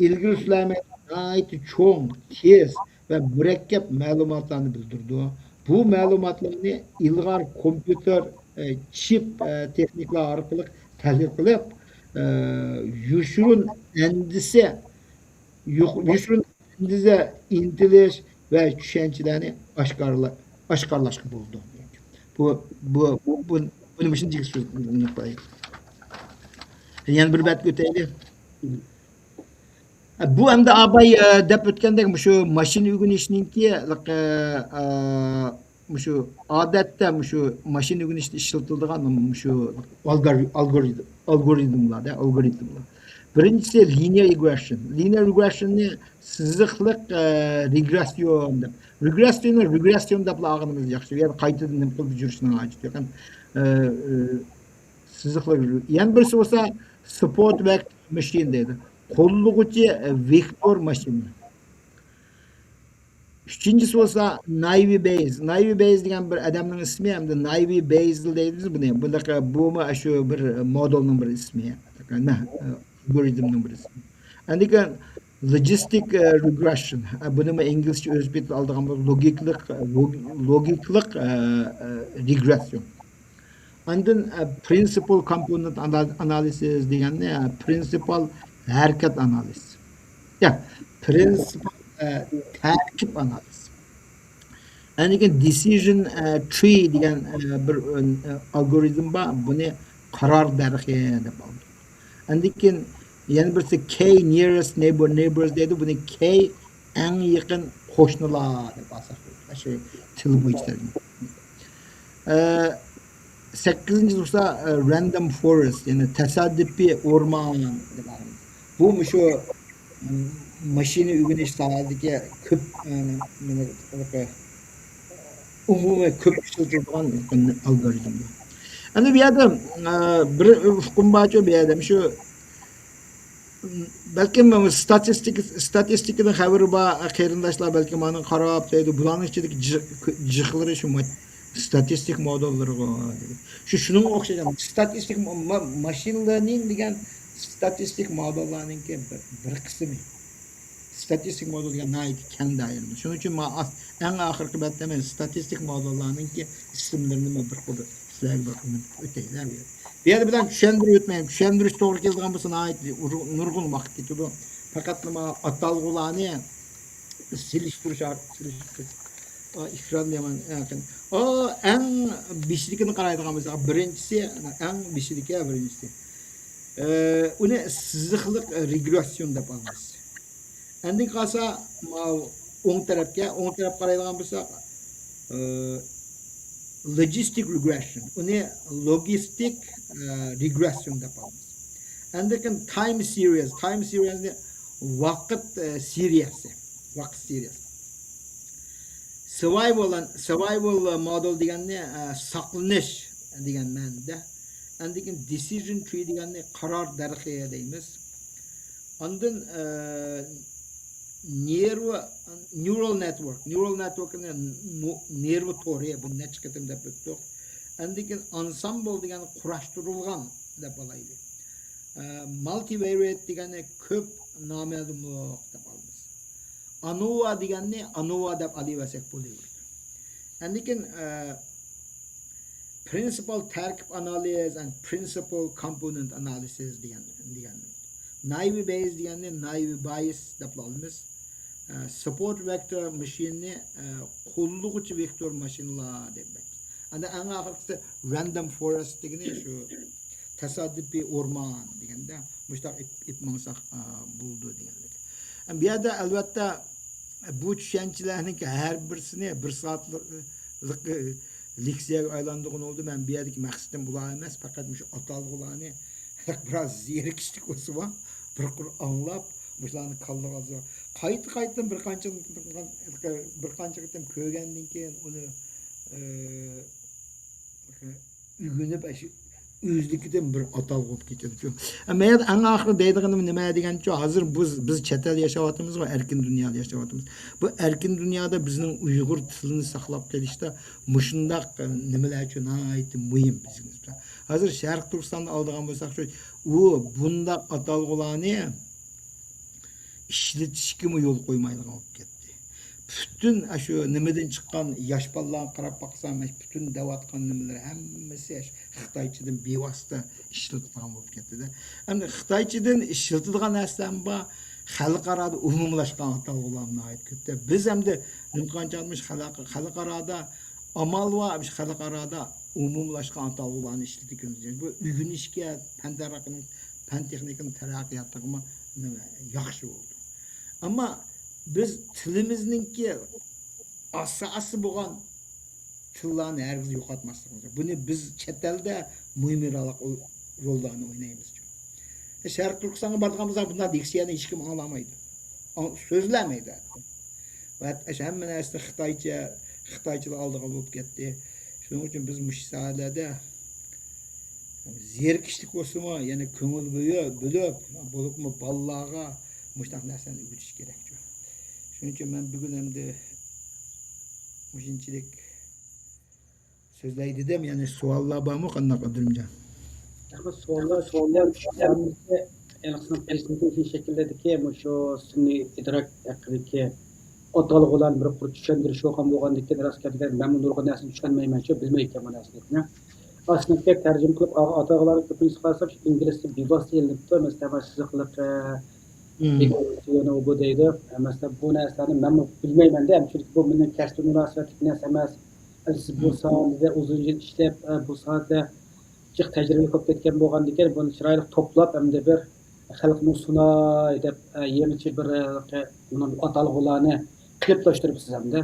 ئىلگىرى سۈرەلمەيدىغان ناھايىتى چوڭ، تېز ۋە مۇرەككەپ مەلۇماتلارنى بىلدۈرىدۇ. بۇ مەلۇماتلارنى ئىلغار كومپيۇتېر، ئە، چىپ، ئە، تېخنىكىلار ئارقىلىق تەھلىل قىلىپ، ئە، يوشۇرۇن ئەندىزە، يوق-، يوشۇرۇن ئەندىزە، ئىنتىلىش ۋە چۈشەنچىلەرنى ئاشكارىلا-، ئاشكارىلاشقا بولىدۇ. بۇ، بۇ، بۇ، بۇ، بۇنى مۇشۇنچە سۆزلەپ قوياي. يەنە بىر بەتكە ئۆتەيلى. بۇ ئەمدى ئاباي، ئە، دەپ ئۆتكەندەك، مۇشۇ ماشىنا ئۆگىنىشنىڭكى، ئە، ئە، مۇشۇ ئادەتتە مۇشۇ ماشىنا ئۆگىنىشتە ئىشلىتىلىدىغان مۇشۇ ئالگار-، ئالگورىتم، ئالگورىتملار، ئالگورىتملار. بىرىنچىسى لىنىيەر رېگرېسسىيون. لىنىيەر رېگرېسسىيوننى سىزىقلىق، ئە، رېگرېسسىيون دەپ. رېگرېسسىيوننى رېگرېسسىيون دەپلا ئالغىنىمىز ياخشى. يەنى قايتىدىن نېمە قىلىپ يۈرۈشنىڭ ھاجىتى يوق. ئە، ئە، سىزىقلىق. يەنە بىرسى بولسا سپورت ۋەكتور ماشىنا دەيدۇ. قوللىغۇچى، ئە، ۋېكتور ماشىنا. ئۈچىنچىسى بولسا نايۋى بەيز. نايۋى بەيز دېگەن بىر ئادەمنىڭ ئىسمى، ھەمدە نايۋى بەيزل دەيمىز بۇنى. بۇنداق، بۇمۇ شۇ بىر مودېلنىڭ بىر ئىسمى. ئالگورىتمنىڭ بىر ئىسمى. ئاندىن كېيىن لوجىستىك، ئە، رېگرېسسىيون. ئە، بۇنىمۇ ئىنگلىزچە ئۆزگەرتىپ ئالىدىغان بولساق لوگىكىلىق، ئە، لوگ-، لوگىكىلىق، ئە، ئە، رېگرېسسىيون. ئاندىن، ئە، پرىنسىپال كومپونېنت ئانا-، ئانالىسىس دېگەننى، ئە، پرىنسىپال ھەرىكەت ئانالىز. يا، پرىنسىپال، ئە، تەركىب ئانالىز. ئاندىن كېيىن دېسىژن، ئە، ترى دېگەن، ئە، بىر، ئە، ئالگورىتم بار. بۇنى قارار دەرىخى دەپ ئالدۇق. ئاندىن كېيىن يەنە بىرسى كەي نىيرېست نېيبور، نېيبورس دەيدۇ. بۇنى كەي ئەڭ يېقىن قوشنىلار دەپ ئالساق، شۇ تىل بويىچە تەرجىمە. ئە، سەككىزىنچىسى بولسا، ئە، رەندوم فورېست، يەنى تاسادىپىي ئورمان دەپ ئالىمىز. بۇ مۇشۇ، م، ماشىنا ئۆگىنىش ساھەسىدىكى كۆپ، ئە، نېمە، ئومۇمىي كۆپ ئىشلىتىلىدىغان ئالگورىتمدۇر. ئەمدى بۇ يەردە، ئە، بىر ئۇقۇم بارچۇ، بۇ يەردە شۇ بەلكىم ستاتىستىكا، ستاتىستىكىدىن خەۋىرى بار قېرىنداشلار بەلكىم مانا قاراپ دەيدۇ، بۇلارنىڭ ئىچىدىكى جىق-، جىقلىرى شۇ ما-، ستاتىستىك مودېللىرىغۇ دېدى. شۇ، شۇنىڭغا ئوخشاش. ستاتىستىك ما-، ما-، ماشىن لېرنىنگ دېگەن ستاتىستىك مودېللارنىڭكى بىر، بىر قىسمى. ستاتىستىك مودېل دېگەن ناھايىتى كەڭ دائىرىدە. شۇنىڭ ئۈچۈن مانا ئاس-، ئەڭ ئاخىرقى بەتتە مەن ستاتىستىك مودېللارنىڭكى ئىسىملىرىنى مەن بىر قۇر سىلەرگە بىر قۇر ئۆتەي. بۇ يەردە بىلەن چۈشەندۈرۈپ ئۆتمەي، چۈشەندۈرۈش توغرا كېلىدىغان بولسا ناھايىتى ئۇر-، نۇرغۇن ۋاقىت كېتىدۇ. پەقەتلا مانا ئاتالغۇلارنى سېلىشتۇرۇش، سېلىشتۇرۇش. ئا، ئېكران يامان. ئا، قېنى. ئا، ئەڭ بېشىدىكىنى قارايدىغان بولساق، بىرىنچىسى، ئەڭ بېشىدىكى بىرىنچىسى. ئە، ئۇنى سىزىقلىق رېگرېسسىيون دەپ ئالىمىز. ئەندىن قالسا، ماۋۇ ئوڭ تەرەپكە، ئوڭ تەرەپ قارايدىغان بولساق، ئە، لوجىستىك رېگرېسسىيون. ئۇنى لوگىستىك، ئە، رېگرېسسىيون دەپ ئالىمىز. ئەندىن كېيىن تايم سېرىيەس. تايم سېرىيەسنى ۋاقىت، ئە، سېرىيەسى. ۋاقىت سېرىيەسى. سىرۋايۋال، سىرۋايۋال مودېل دېگەننى، ئە، ساقلىنىش دېگەن مەنىدە. ئەندىن كېيىن دېسىژن ترى دېگەننى قارار دەرىخى دەيمىز. ئاندىن، ئە، نېرۋا، نيۇرال نېتۋورك، نيۇرال نېتۋوركنى نو-، نېرۋا تورى، بۇنى نەچچە قېتىم دەپ ئۆتتۇق. ئەندىن كېيىن ئانسامبل دېگەن قۇراشتۇرۇلغان دەپ ئالايلى. ئە، مالتىۋېرىيەت دېگەننى كۆپ نامەلۇملۇق دەپ ئالىمىز. ئانوۋا دېگەننى ئانوۋا دەپ ئالىۋەرسەك بولۇۋېرىدۇ. ئەندىن كېيىن، ئە، پرىنسىپال تەركىب ئانالىز and principal component analysis دېگەن، دېگەن. نايۋى بەيس دېگەننى نايۋى بايس دەپلا ئالىمىز. ئە، سپورت ۋېكتور ماشىنىنى، ئە، قوللىغۇچى ۋېكتور ماشىنىلار دەپ. ئەندىن ئەڭ ئاخىرقىسى راندوم فورېست دېگىنى شۇ تاسادىپىي ئورمان دېگەندە مۇشۇنداق ئېپ، ئېپ ماڭساق، ئا، بولىدۇ دېگەنلىك. ئەم، بۇ يەردە ئەلۋەتتە بۇ چۈشەنچىلەرنىڭكى ھەر بىرسىنى بىر سائەتلىك لېكسىيەگە ئايلاندۇرغىنى بولدى. مەن بۇ يەردىكى مەقسىتىم بۇلار ئەمەس، پەقەت مۇشۇ ئاتالغۇلارنى بىراز زېرىكىشلىك بولسىمۇ، بىر قۇر ئاڭلاپ، مۇشۇلارنى كاللىغا ئالسا، قايتا قايتىدىن بىر قانچە، بىر قانچە قېتىم كۆرگەندىن كېيىن ئۇنى، ئى، ئۆگىنىپ، ئاشۇ ئۆزلۈكىدىن بىر ئاتالغۇ بولۇپ كېتىدىچۇ. مەن ئەڭ ئاخىرى دەيدىغىنىم نېمە دېگەنچۇ، ھازىر بىز، بىز چەت ئەلدە ياشاۋاتىمىزغۇ، ئەركىن دۇنيادا ياشاۋاتىمىز. بۇ ئەركىن دۇنيادا بىزنىڭ ئۇيغۇر تىلىنى ساقلاپ قېلىشتا مۇشۇنداق نېمىلەرچۇ ناھايىتى مۇھىم بىزگە نىسبەتەن. ھازىر شەرقىي تۈركىستاننى ئالىدىغان بولساق، شۇ، ئۇ بۇنداق ئاتالغۇلارنى ئىشلىتىشكىمۇ يول قويمايدىغان بولۇپ كەتتى. پۈتۈن ئاشۇ نېمىدىن چىققان ياش بالىلارغا قاراپ باقسام، پۈتۈن دەۋاتقان نېمىلىرى ھەممىسى ئاشۇ خىتايچىدىن بىۋاسىتە ئىشلىتىدىغان بولۇپ كەتتىدە. ئەمدى خىتايچىدىن ئىشلىتىدىغان نەرسىلەرمۇ بار، خەلقئارادا ئومۇملاشقان ئاتالغۇلار ناھايىتى كۆپتە. بىز ئەمدى نېمە قىلغانچە مۇشۇ خەلق-، خەلقئارادا ئامال بار، مۇشۇ خەلقئارادا ئومۇملاشقان ئاتالغۇلارنى ئىشلىتىۋاتىمىز. بۇ ئۆگىنىشكە، پەن تەرەققىياتنىڭ، پەن تېخنىكىنىڭ تەرەققىياتىغىمۇ نېمە، ياخشى بولدى. ئەمما بىز تىلىمىزنىڭكى ئاساسى بولغان تىللارنى ھەرگىز يوقاتماسلىقىمىز. بۇنى بىز چەت ئەلدە مۇھىم رول-، روللارنى ئوينايمىز. شەرقىي تۈركىستانغا بارىدىغان بولساق، بۇنداق لېكسىيەنى ھېچكىم ئاڭلىمايدۇ. ئاڭ-، سۆزلەمەيدۇ. ۋە ھەتتا ھەممە نەرسىنى خىتايچە، خىتايچىلار ئالىدىغان بولۇپ كەتتى. شۇنىڭ ئۈچۈن بىز مۇشۇ ساھەلەردە زېرىكىشلىك بولسىمۇ، يەنە كۆڭۈل بۆلۈ-، بۆلۈپ، بولۇپمۇ بالىلارغا مۇشۇنداق نەرسىلەرنى ئۆگىتىش كېرەك. شۇنىڭ ئۈچۈن مەن بۈگۈن ئەمدى مۇشۇنچىلىك سۆزلەي دېدىم. يەنى سوئاللار بارمۇ قانداق، ئابدۇرېھىمجان؟ ئەخمەت، سوئاللار، سوئاللار ھەممىسى ھېلىقىسىنىڭ پرېزېنتېيشن شەكلىدىكى مۇشۇ سۈنئىي ئىدراك ھەققىدىكى ئاتالغۇلارنى بىر قۇر چۈشەندۈرۈش بولغان بولغاندىكىن، راست گەپ دېگەن مەنمۇ نۇرغۇن نەرسىنى چۈشەنمەيمەن، شۇ بىلمەيدىكەن بۇ نەرسىلەرنى. ئاسلىنىپتە تەرجىمە قىلىپ ئالغان ئاتالغۇلارنى كۆپىنچىسى قارىسام شۇ ئىنگلىزچە بىۋاسىتە ئېلىنىپتۇ. مەسىلەن، سىزىقلىق، ئە، ئۇ بۇ دەيدۇ. مەسىلەن، بۇ نەرسىلەرنى مەنمۇ بىلمەيمەن-دە، چۈنكى بۇ مېنىڭ كەسپىي مۇناسىۋەتلىك نەرسە ئەمەس. سىز بۇ ساھەدە ئۇزۇن يىل ئىشلەپ، ئە، بۇ ساھەدە جىق تەجرىبىلىك بولۇپ كەتكەن بولغاندىكىن، بۇنى چىرايلىق توپلاپ، ئەمدى بىر خەلقنىڭ سۇناي دەپ، ئە، يېڭىچە بىر، ئە، ئۇنىڭ ئاتالغۇلارنى قېلىپلاشتۇرۇپسىز ئەمدى.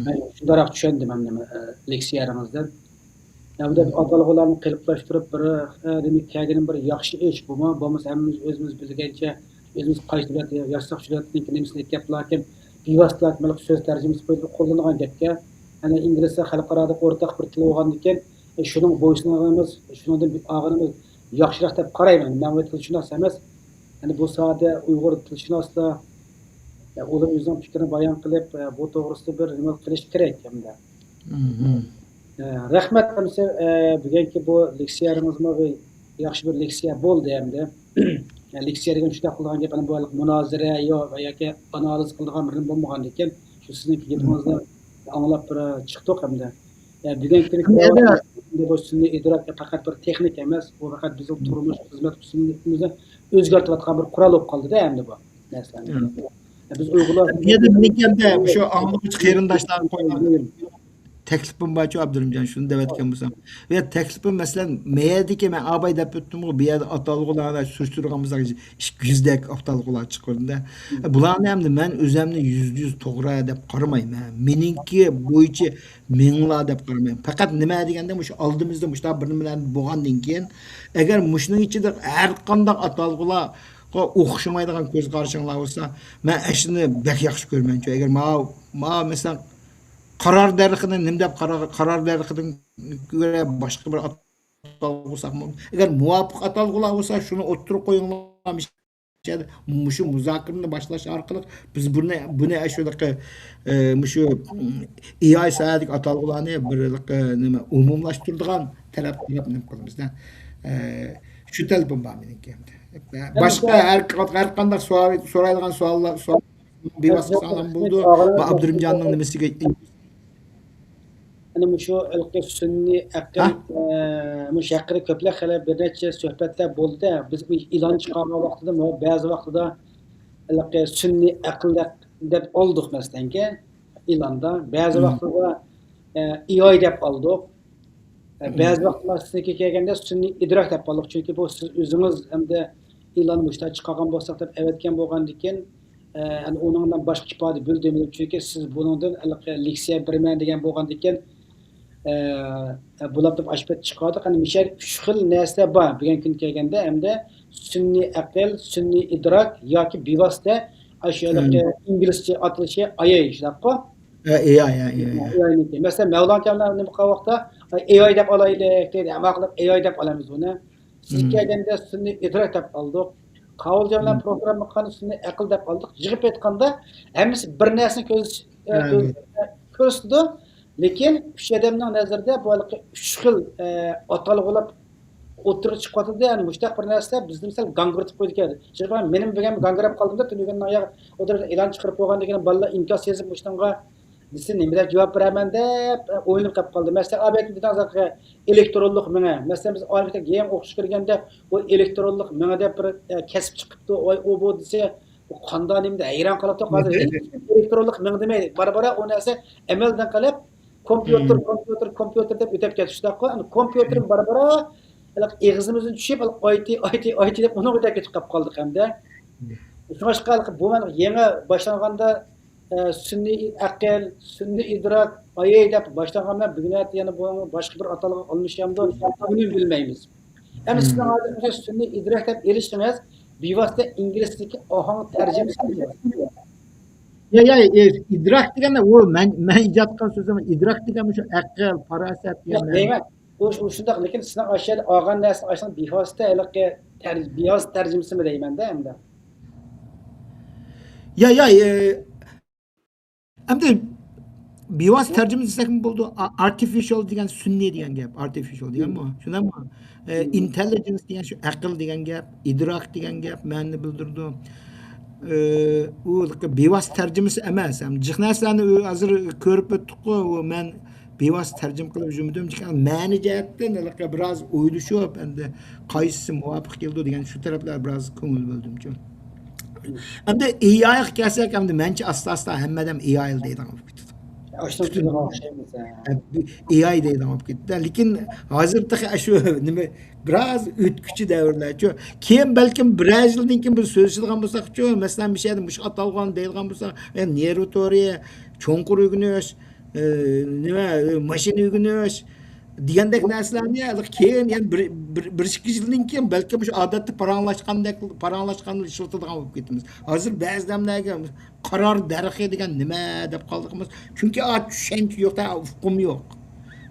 مەن شۇنداقراق چۈشەندىم ئەمدى، ئە، لېكسىيەلىرىڭىزدىن. ئەمدى ئاتالغۇلارنى قېلىپلاشتۇرۇپ بىر، ئە، نېمە كەلگىنى بىر ياخشى ئىش بۇمۇ. بولمىسا ھەممىمىز ئۆزىمىز بىلگەنچە، ئۆزىمىز قايسى دۆلەتتە ياشىساق، شۇ دۆلەتنىڭكى نېمىسىنى ئېيتىپ كەپتۇ، لېكىن بىۋاسىتە مەلۇم سۆز تەرجىمىسى قىلىپ قوللىنىدىغان گەپكەن. يەنى ئىنگلىزچە خەلقئارادا ئورتاق بىر تىل بولغاندىكىن، ئە، شۇنىڭغا بويسۇنغىنىمىز، شۇنىڭدىن ئاغىنىمىز ياخشىراق دەپ قارايمەن. مەن تىلشۇناس ئەمەس. يەنى بۇ ساھەدە ئۇيغۇر تىلشۇناسلار، ئە، ئۇلار ئۆزىنىڭ پىكرىنى بايان قىلىپ، ئە، بۇ توغرىسىدا بىر نېمە قىلىش كېرەك ئەمدى. ئە، رەھمەت ئەمىسە، ئە، بۈگۈنكى بۇ لېكسىيەلىرىڭىزمۇ بىر ياخشى بىر لېكسىيە بولدى ئەمدى. يا، لېكسىيە دېگەن شۇنداق قىلىدىغان گەپ، ئەنە بۇ مۇنازىرە يا-، ياكى ئانالىز قىلىدىغان بىر نېمە بولمىغاندىكىن، شۇ سىزنىڭكى گېپىڭىزنى ئاڭلاپ بىر چىقتۇق ئەمدى. يا، بۈگۈنكى بۇ سۈنئىي ئىدراك پەقەت بىر تېخنىك ئەمەس، بۇ پەقەت بىزنىڭ تۇرمۇش، خىزمەت ئۇسۇلىمىزنى ئۆزگەرتىۋاتقان بىر قورال بولۇپ قالدى-دە ئەمدى بۇ نەرسىلەر. بىز ئۇيغۇرلار بۇ يەردە مېنىڭكى ھەمدە شۇ ئاڭلىغۇچى قېرىنداشلارغا قويغان تەكلىپىم بارچۇ، ئابدۇرېھىمجان، شۇنى دەۋەتكەن بولسام. بۇ يەردە تەكلىپىم، مەسىلەن، مەيەردىكى مەن ئاباي دەپ ئۆتتۈمغۇ، بۇ يەردە ئاتالغۇلارنى سۈرۈشتۈرگەن بولساق، ئىككى يۈزدەك ئاتالغۇلار چىقىدۇ-دە. بۇلارنى ئەمدى مەن ئۆزۈمنى يۈزدە يۈز توغرا دەپ قارىمايمەن. مېنىڭكى بويىچە مېڭىڭلار دەپ قارىمايمەن. پەقەت نېمە دېگەندە، مۇشۇ ئالدىمىزدا مۇشۇنداق بىر نېمىلەر بولغاندىن كېيىن، ئەگەر مۇشۇنىڭ ئىچىدە ھەر قانداق ئاتالغۇلارغا ئوخشىمايدىغان كۆز قارىشىڭلار بولسا، مەن ئاشۇنى بەك ياخشى كۆرىمەنچۇ. ئەگەر ماۋۇ، ماۋۇ، مەسىلەن، قارار دەرىخىنى نېمە دەپ، قارار، قارار دەرىخىدىن كۆرە باشقا بىر ئاتالغۇ قويساقمۇ، ئەگەر مۇۋاپىق ئاتالغۇلار بولسا، شۇنى ئوتتۇرىغا قويۇڭلار. مۇشۇ مۇزاكىرىنى باشلاش ئارقىلىق بىز بۇنى، بۇنى ئاشۇ، ئە، مۇشۇ، ئېي ئاي ساھەدىكى ئاتالغۇلارنى بىر، ئە، نېمە، ئومۇملاشتۇرىدىغان تەرەپ، تەرەپ نېمە قىلىمىز-دە. ئە، شۇ تەلىپىم بار مېنىڭكى. باشقا ھەر، ھەر قانداق سوراي-، سورايدىغان سوئال، سوئال بىۋاسىتە سالام بولىدۇ. ئابدۇرېھىمجاننىڭ نېمىسىگە، ئەنە مۇشۇ ھېلىقى سۈنئىي ئەقىل، ھە؟ ئە، مۇشۇ ھەققىدە كۆپلەپ خېلى بىر نەچچە سۆھبەتلەر بولدى. بىز بۇ ئېلان چىقارغان ۋاقتىدا، بەزى ۋاقتىدا ھېلىقى سۈنئىي ئەقىل دەپ، دەپ ئالدۇق، مەسىلەنكى، ئېلاندا. بەزى ۋاقتىدا، ئە، ئېي ئاي دەپ ئالدۇق. ئە، بەزى ۋاقىتلار سىزنىڭكىگە كەلگەندە سۈنئىي ئىدراك دەپ قالدۇق. چۈنكى بۇ سىز ئۆزىڭىز ھەمدە ئېلان مۇشۇنداق چىقارغان بولساق دەپ ئەۋەتكەن بولغاندىكىن، ئە، ئۇنىڭدىن باشقا ئىپادە بىلدۈرمىدىم. چۈنكى سىز بۇنىڭدىن ھېلىقى لېكسىيە بېرىمەن دېگەن بولغاندىكىن، ئە، بۇلاپ دەپ ئاشۇ پەت چىقاردۇق. ئەنە مۇشۇ يەردە ئۈچ خىل نەرسە بار. بۈگۈنكى كۈنگە كەلگەندە ھەمدە سۈنئىي ئەقىل، سۈنئىي ئىدراك ياكى بىۋاسىتە، ئاشۇ ھېلىقى ئىنگلىزچە ئاتىلىشى ئاي ئاي، شۇنداققۇ؟ ئە، ئېي ئاي، ئە، ئېي ئاي. ئېي ئاينىڭكى. مەسىلەن، مەۋلان كاملار نېمە قىلغان ۋاقىتتا، ئاي، ئېي ئاي دەپ ئالايلى، دەيدۇ. ھەممە قىلىپ ئېي ئاي دەپ ئالىمىز بۇنى. سىز كەلگەندە سۈنئىي ئىدراك دەپ ئالدۇق. قاۋۇلجان بىلەن پروگرامما قىلغاندا سۈنئىي ئەقىل دەپ ئالدۇق. يىغىپ ئېيتقاندا، ھەممىسى بىر نەرسىنى كۆز-، ئە، كۆز-، ئە، كۆرسىتىدۇ. لېكىن ئۈچ ئادەمنىڭ نەزىرىدە بۇ ھېلىقى ئۈچ خىل، ئە، ئاتالغۇلار ئوتتۇرىغا چىقىۋاتىدۇ. يەنى مۇشۇنداق بىر نەرسە بىزنى مىسال گاڭگىرىتىپ قويىدىكەن. شۇڭا مېنىڭ بېگەم گاڭگىراپ قالدىم-دە، تۈنۈگۈن ئاياغ ئوتتۇرىدا ئېلان چىقىرىپ بولغاندىن كېيىن بالىلار ئىنكاس يېزىپ مۇشۇنىڭغا دېسە نېمە دەپ جاۋاب بېرەمەن دەپ، ئە، ئويلىنىپ قېلىپ قالدى. مەسىلەن، ئابەتنى دېدىڭىز، ئېلېكترونلۇق مېڭە. مەسىلەن، بىز ئالىمىتەك يېڭى ئوقۇشقا كىرگەندە، بۇ ئېلېكترونلۇق مېڭە دەپ بىر، ئە، كەسىپ چىقىپتۇ. ۋاي، ئۇ بۇ دېسە، بۇ قاندا نېمە دە ھەيران قالاتتۇق. ھازىر ھېچ كىم ئېلېكترونلۇق مېڭە دېمەيدۇ. بارا-بارا ئۇ نەرسە ئەمەلدىن قېلىپ، كومپيۇتېر، كومپيۇتېر، كومپيۇتېر دەپ ئۆتۈپ كەتتى شۇنداققۇ. ئەنە كومپيۇتېر بارا-بارا ئېغىزىمىزدىن چۈشۈپ، ئايتى، ئايتى، ئايتى دەپ ئۇنىڭغا ئۆتۈپ كېتىپ قاپقالدۇق ئەمدى. شۇڭلاشقا بۇ مەن يېڭى باشلانغاندا، ئە، سۈنئىي ئەقىل، سۈنئىي ئىدراك، ئاي ئاي دەپ باشلانغان بىلەن بۈگۈن ئەتە يەنە بۇ باشقا بىر ئاتالغۇغا ئالمىشامدۇ، بۇنى بىلمەيمىز. ئەمما سىزنىڭ ھازىر مۇشۇ سۈنئىي ئىدراك دەپ ئېلىشىڭىز بىۋاسىتە ئىنگلىزچىدىكى ئاھاڭ تەرجىمىسى. يا، يا، ئىدراك دېگەندە ئۇ مەن، مەن ئىجاد قىلغان سۆزۈم، ئىدراك دېگەن مۇشۇ ئەقىل، پاراسەت دېگەن. دەيمەن. ئۇ، ئۇ شۇنداق، لېكىن سىزنىڭ ئاشۇ يەردە ئالغان نەرسىنى ئاشۇنىڭ بىۋاسىتە ھېلىقى تەر-، بىۋاسىتە تەرجىمىسىمۇ دەيمەن-دە ئەمدى. يا، يا، ئە، ئەمدى بىۋاسىتە تەرجىمە دېسەكمۇ بولىدۇ، ئا-، ئارتىفىشال دېگەن سۈنئىي دېگەن گەپ، ئارتىفىشال دېگەنمۇ، شۇنداقمۇ؟ ئە، ئىنتېللىجېنس دېگەن شۇ ئەقىل دېگەن گەپ، ئىدراك دېگەن گەپ، مەنىنى بىلدۈرىدۇ. ئە، ئۇ بىۋاسىتە تەرجىمىسى ئەمەس. ھەم جىق نەرسىلەرنى ھازىر كۆرۈپ ئۆتتۇققۇ، ئۇ مەن بىۋاسىتە تەرجىمە قىلىپ يۈرمىدىم، لېكىن مەنە جەھەتتىن ھېلىقى بىراز ئويلىشىپ، ئەمدى قايسىسى مۇۋاپىق كېلىدۇ دېگەن شۇ تەرەپلەر بىراز كۆڭۈل بۆلدۈمچۇ. ئەمدى ئېي ئايغا كەلسەك، ئەمدى مەنچە ئاستا-ئاستا ھەممە ئادەم ئېي ئاي دەيدىغان بولۇپ كېتىدۇ. ئاشۇنىڭ تىلىغا ئوخشايمىز، ھە. ئەمدى ئېي ئاي دەيدىغان بولۇپ كېتىدۇ. لېكىن ھازىر تېخى شۇ نېمە، بىراز ئۆتكۈچى دەۋرلەرچۇ. كېيىن بەلكىم بىرەر يىلدىن كېيىن بىز سۆزلىشىدىغان بولساقچۇ، مەسىلەن، مۇشۇ يەردە مۇشۇ ئاتالغۇنى دەيدىغان بولساق، ئە، نېرۋا تورى، چوڭقۇر ئۆگىنىش، ئە، نېمە، ئە، ماشىنا ئۆگىنىش دېگەندەك نەرسىلەرنى كېيىن يەنە بىر، بىر، بىر ئىككى يىلدىن كېيىن بەلكىم مۇشۇ ئادەتتە پاراڭلاشقاندەك، پاراڭلاشقاندا ئىشلىتىدىغان بولۇپ كېتىمىز. ھازىر بەزى ئادەملەرگە قارار دەرىخى دېگەن نېمە دەپ قالدۇق بىز. چۈنكى ئا، چۈشەنچە يوق، ئۇقۇم يوق.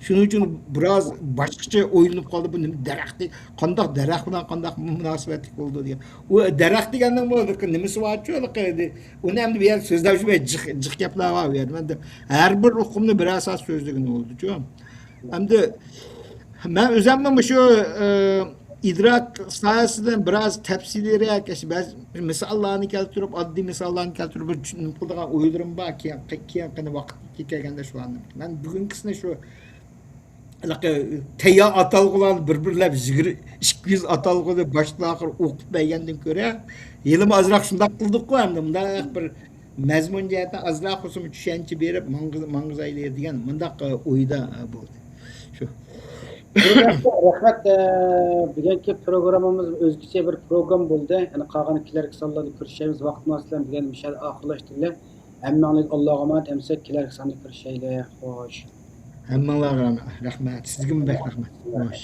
شۇنىڭ ئۈچۈن بىراز باشقىچە ئويلىنىپ قالدى، بۇ نېمە دەرەخ دە-، قانداق دەرەخ بىلەن قانداق مۇناسىۋەتلىك بولىدۇ دېگەن. ئۇ دەرەخ دېگەننىڭمۇ بىر نېمىسى بارچۇ، ھېلىقى، ئۇنى ئەمدى بۇ يەردە سۆزلەپ يۈرمەي، جىق، جىق گەپلەر بار بۇ يەردە. مەن ھەر بىر ئۇقۇمنى بىرەر سائەت سۆزلىگىنى بولىدۇچۇ. ئەمدى مەن ئۆزۈممۇ مۇشۇ، ئە، ئىدراك ساھەسىدىن بىراز تەپسىلىيرەك، بەزى مىساللارنى كەلتۈرۈپ، ئاددىي مىساللارنى كەلتۈرۈپ، بىر چۈشىنىپ قىلىدىغان ئويلىرىم بار. كېيىن، كېيىنقىنى ۋاقىت كەلگەندە شۇلارنى. مەن بۈگۈنكىسىنى شۇ ھېلىقى تەييار ئاتالغۇلارنى بىر-بىرلەپ يىگىرمە، ئىككى يۈز ئاتالغۇنى باشتىن ئاخىر ئوقۇپ بەرگەندىن كۆرە، ھېلىمۇ ئازراق شۇنداق قىلدۇققۇ، ئەمدى مۇنداق بىر مەزمۇن جەھەتتىن ئازراق بولسىمۇ چۈشەنچە بېرىپ ماڭغۇز-، ماڭغۇزايلى دېگەن مۇنداق، ئە، ئويدا، ئە، بولدى. شۇ. رەھمەت. ئە، بۈگۈنكى پروگراممىمىز ئۆزگىچە بىر پروگرام بولدى. يەنە قالغان كېلەركى سانلاردا كۆرۈشەيمىز. ۋاقىت مۇناسىۋىتى بىلەن مۇشۇ يەردە ئاخىرلاشتۇرىلى. ھەممىڭلارنى ئاللاغا ئامانەت، ئەمىسە كېلەركى ساندا كۆرۈشەيلى. خوش. ھەممىڭلارغا رەھمەت. سىزگىمۇ بەك رەھمەت. خوش.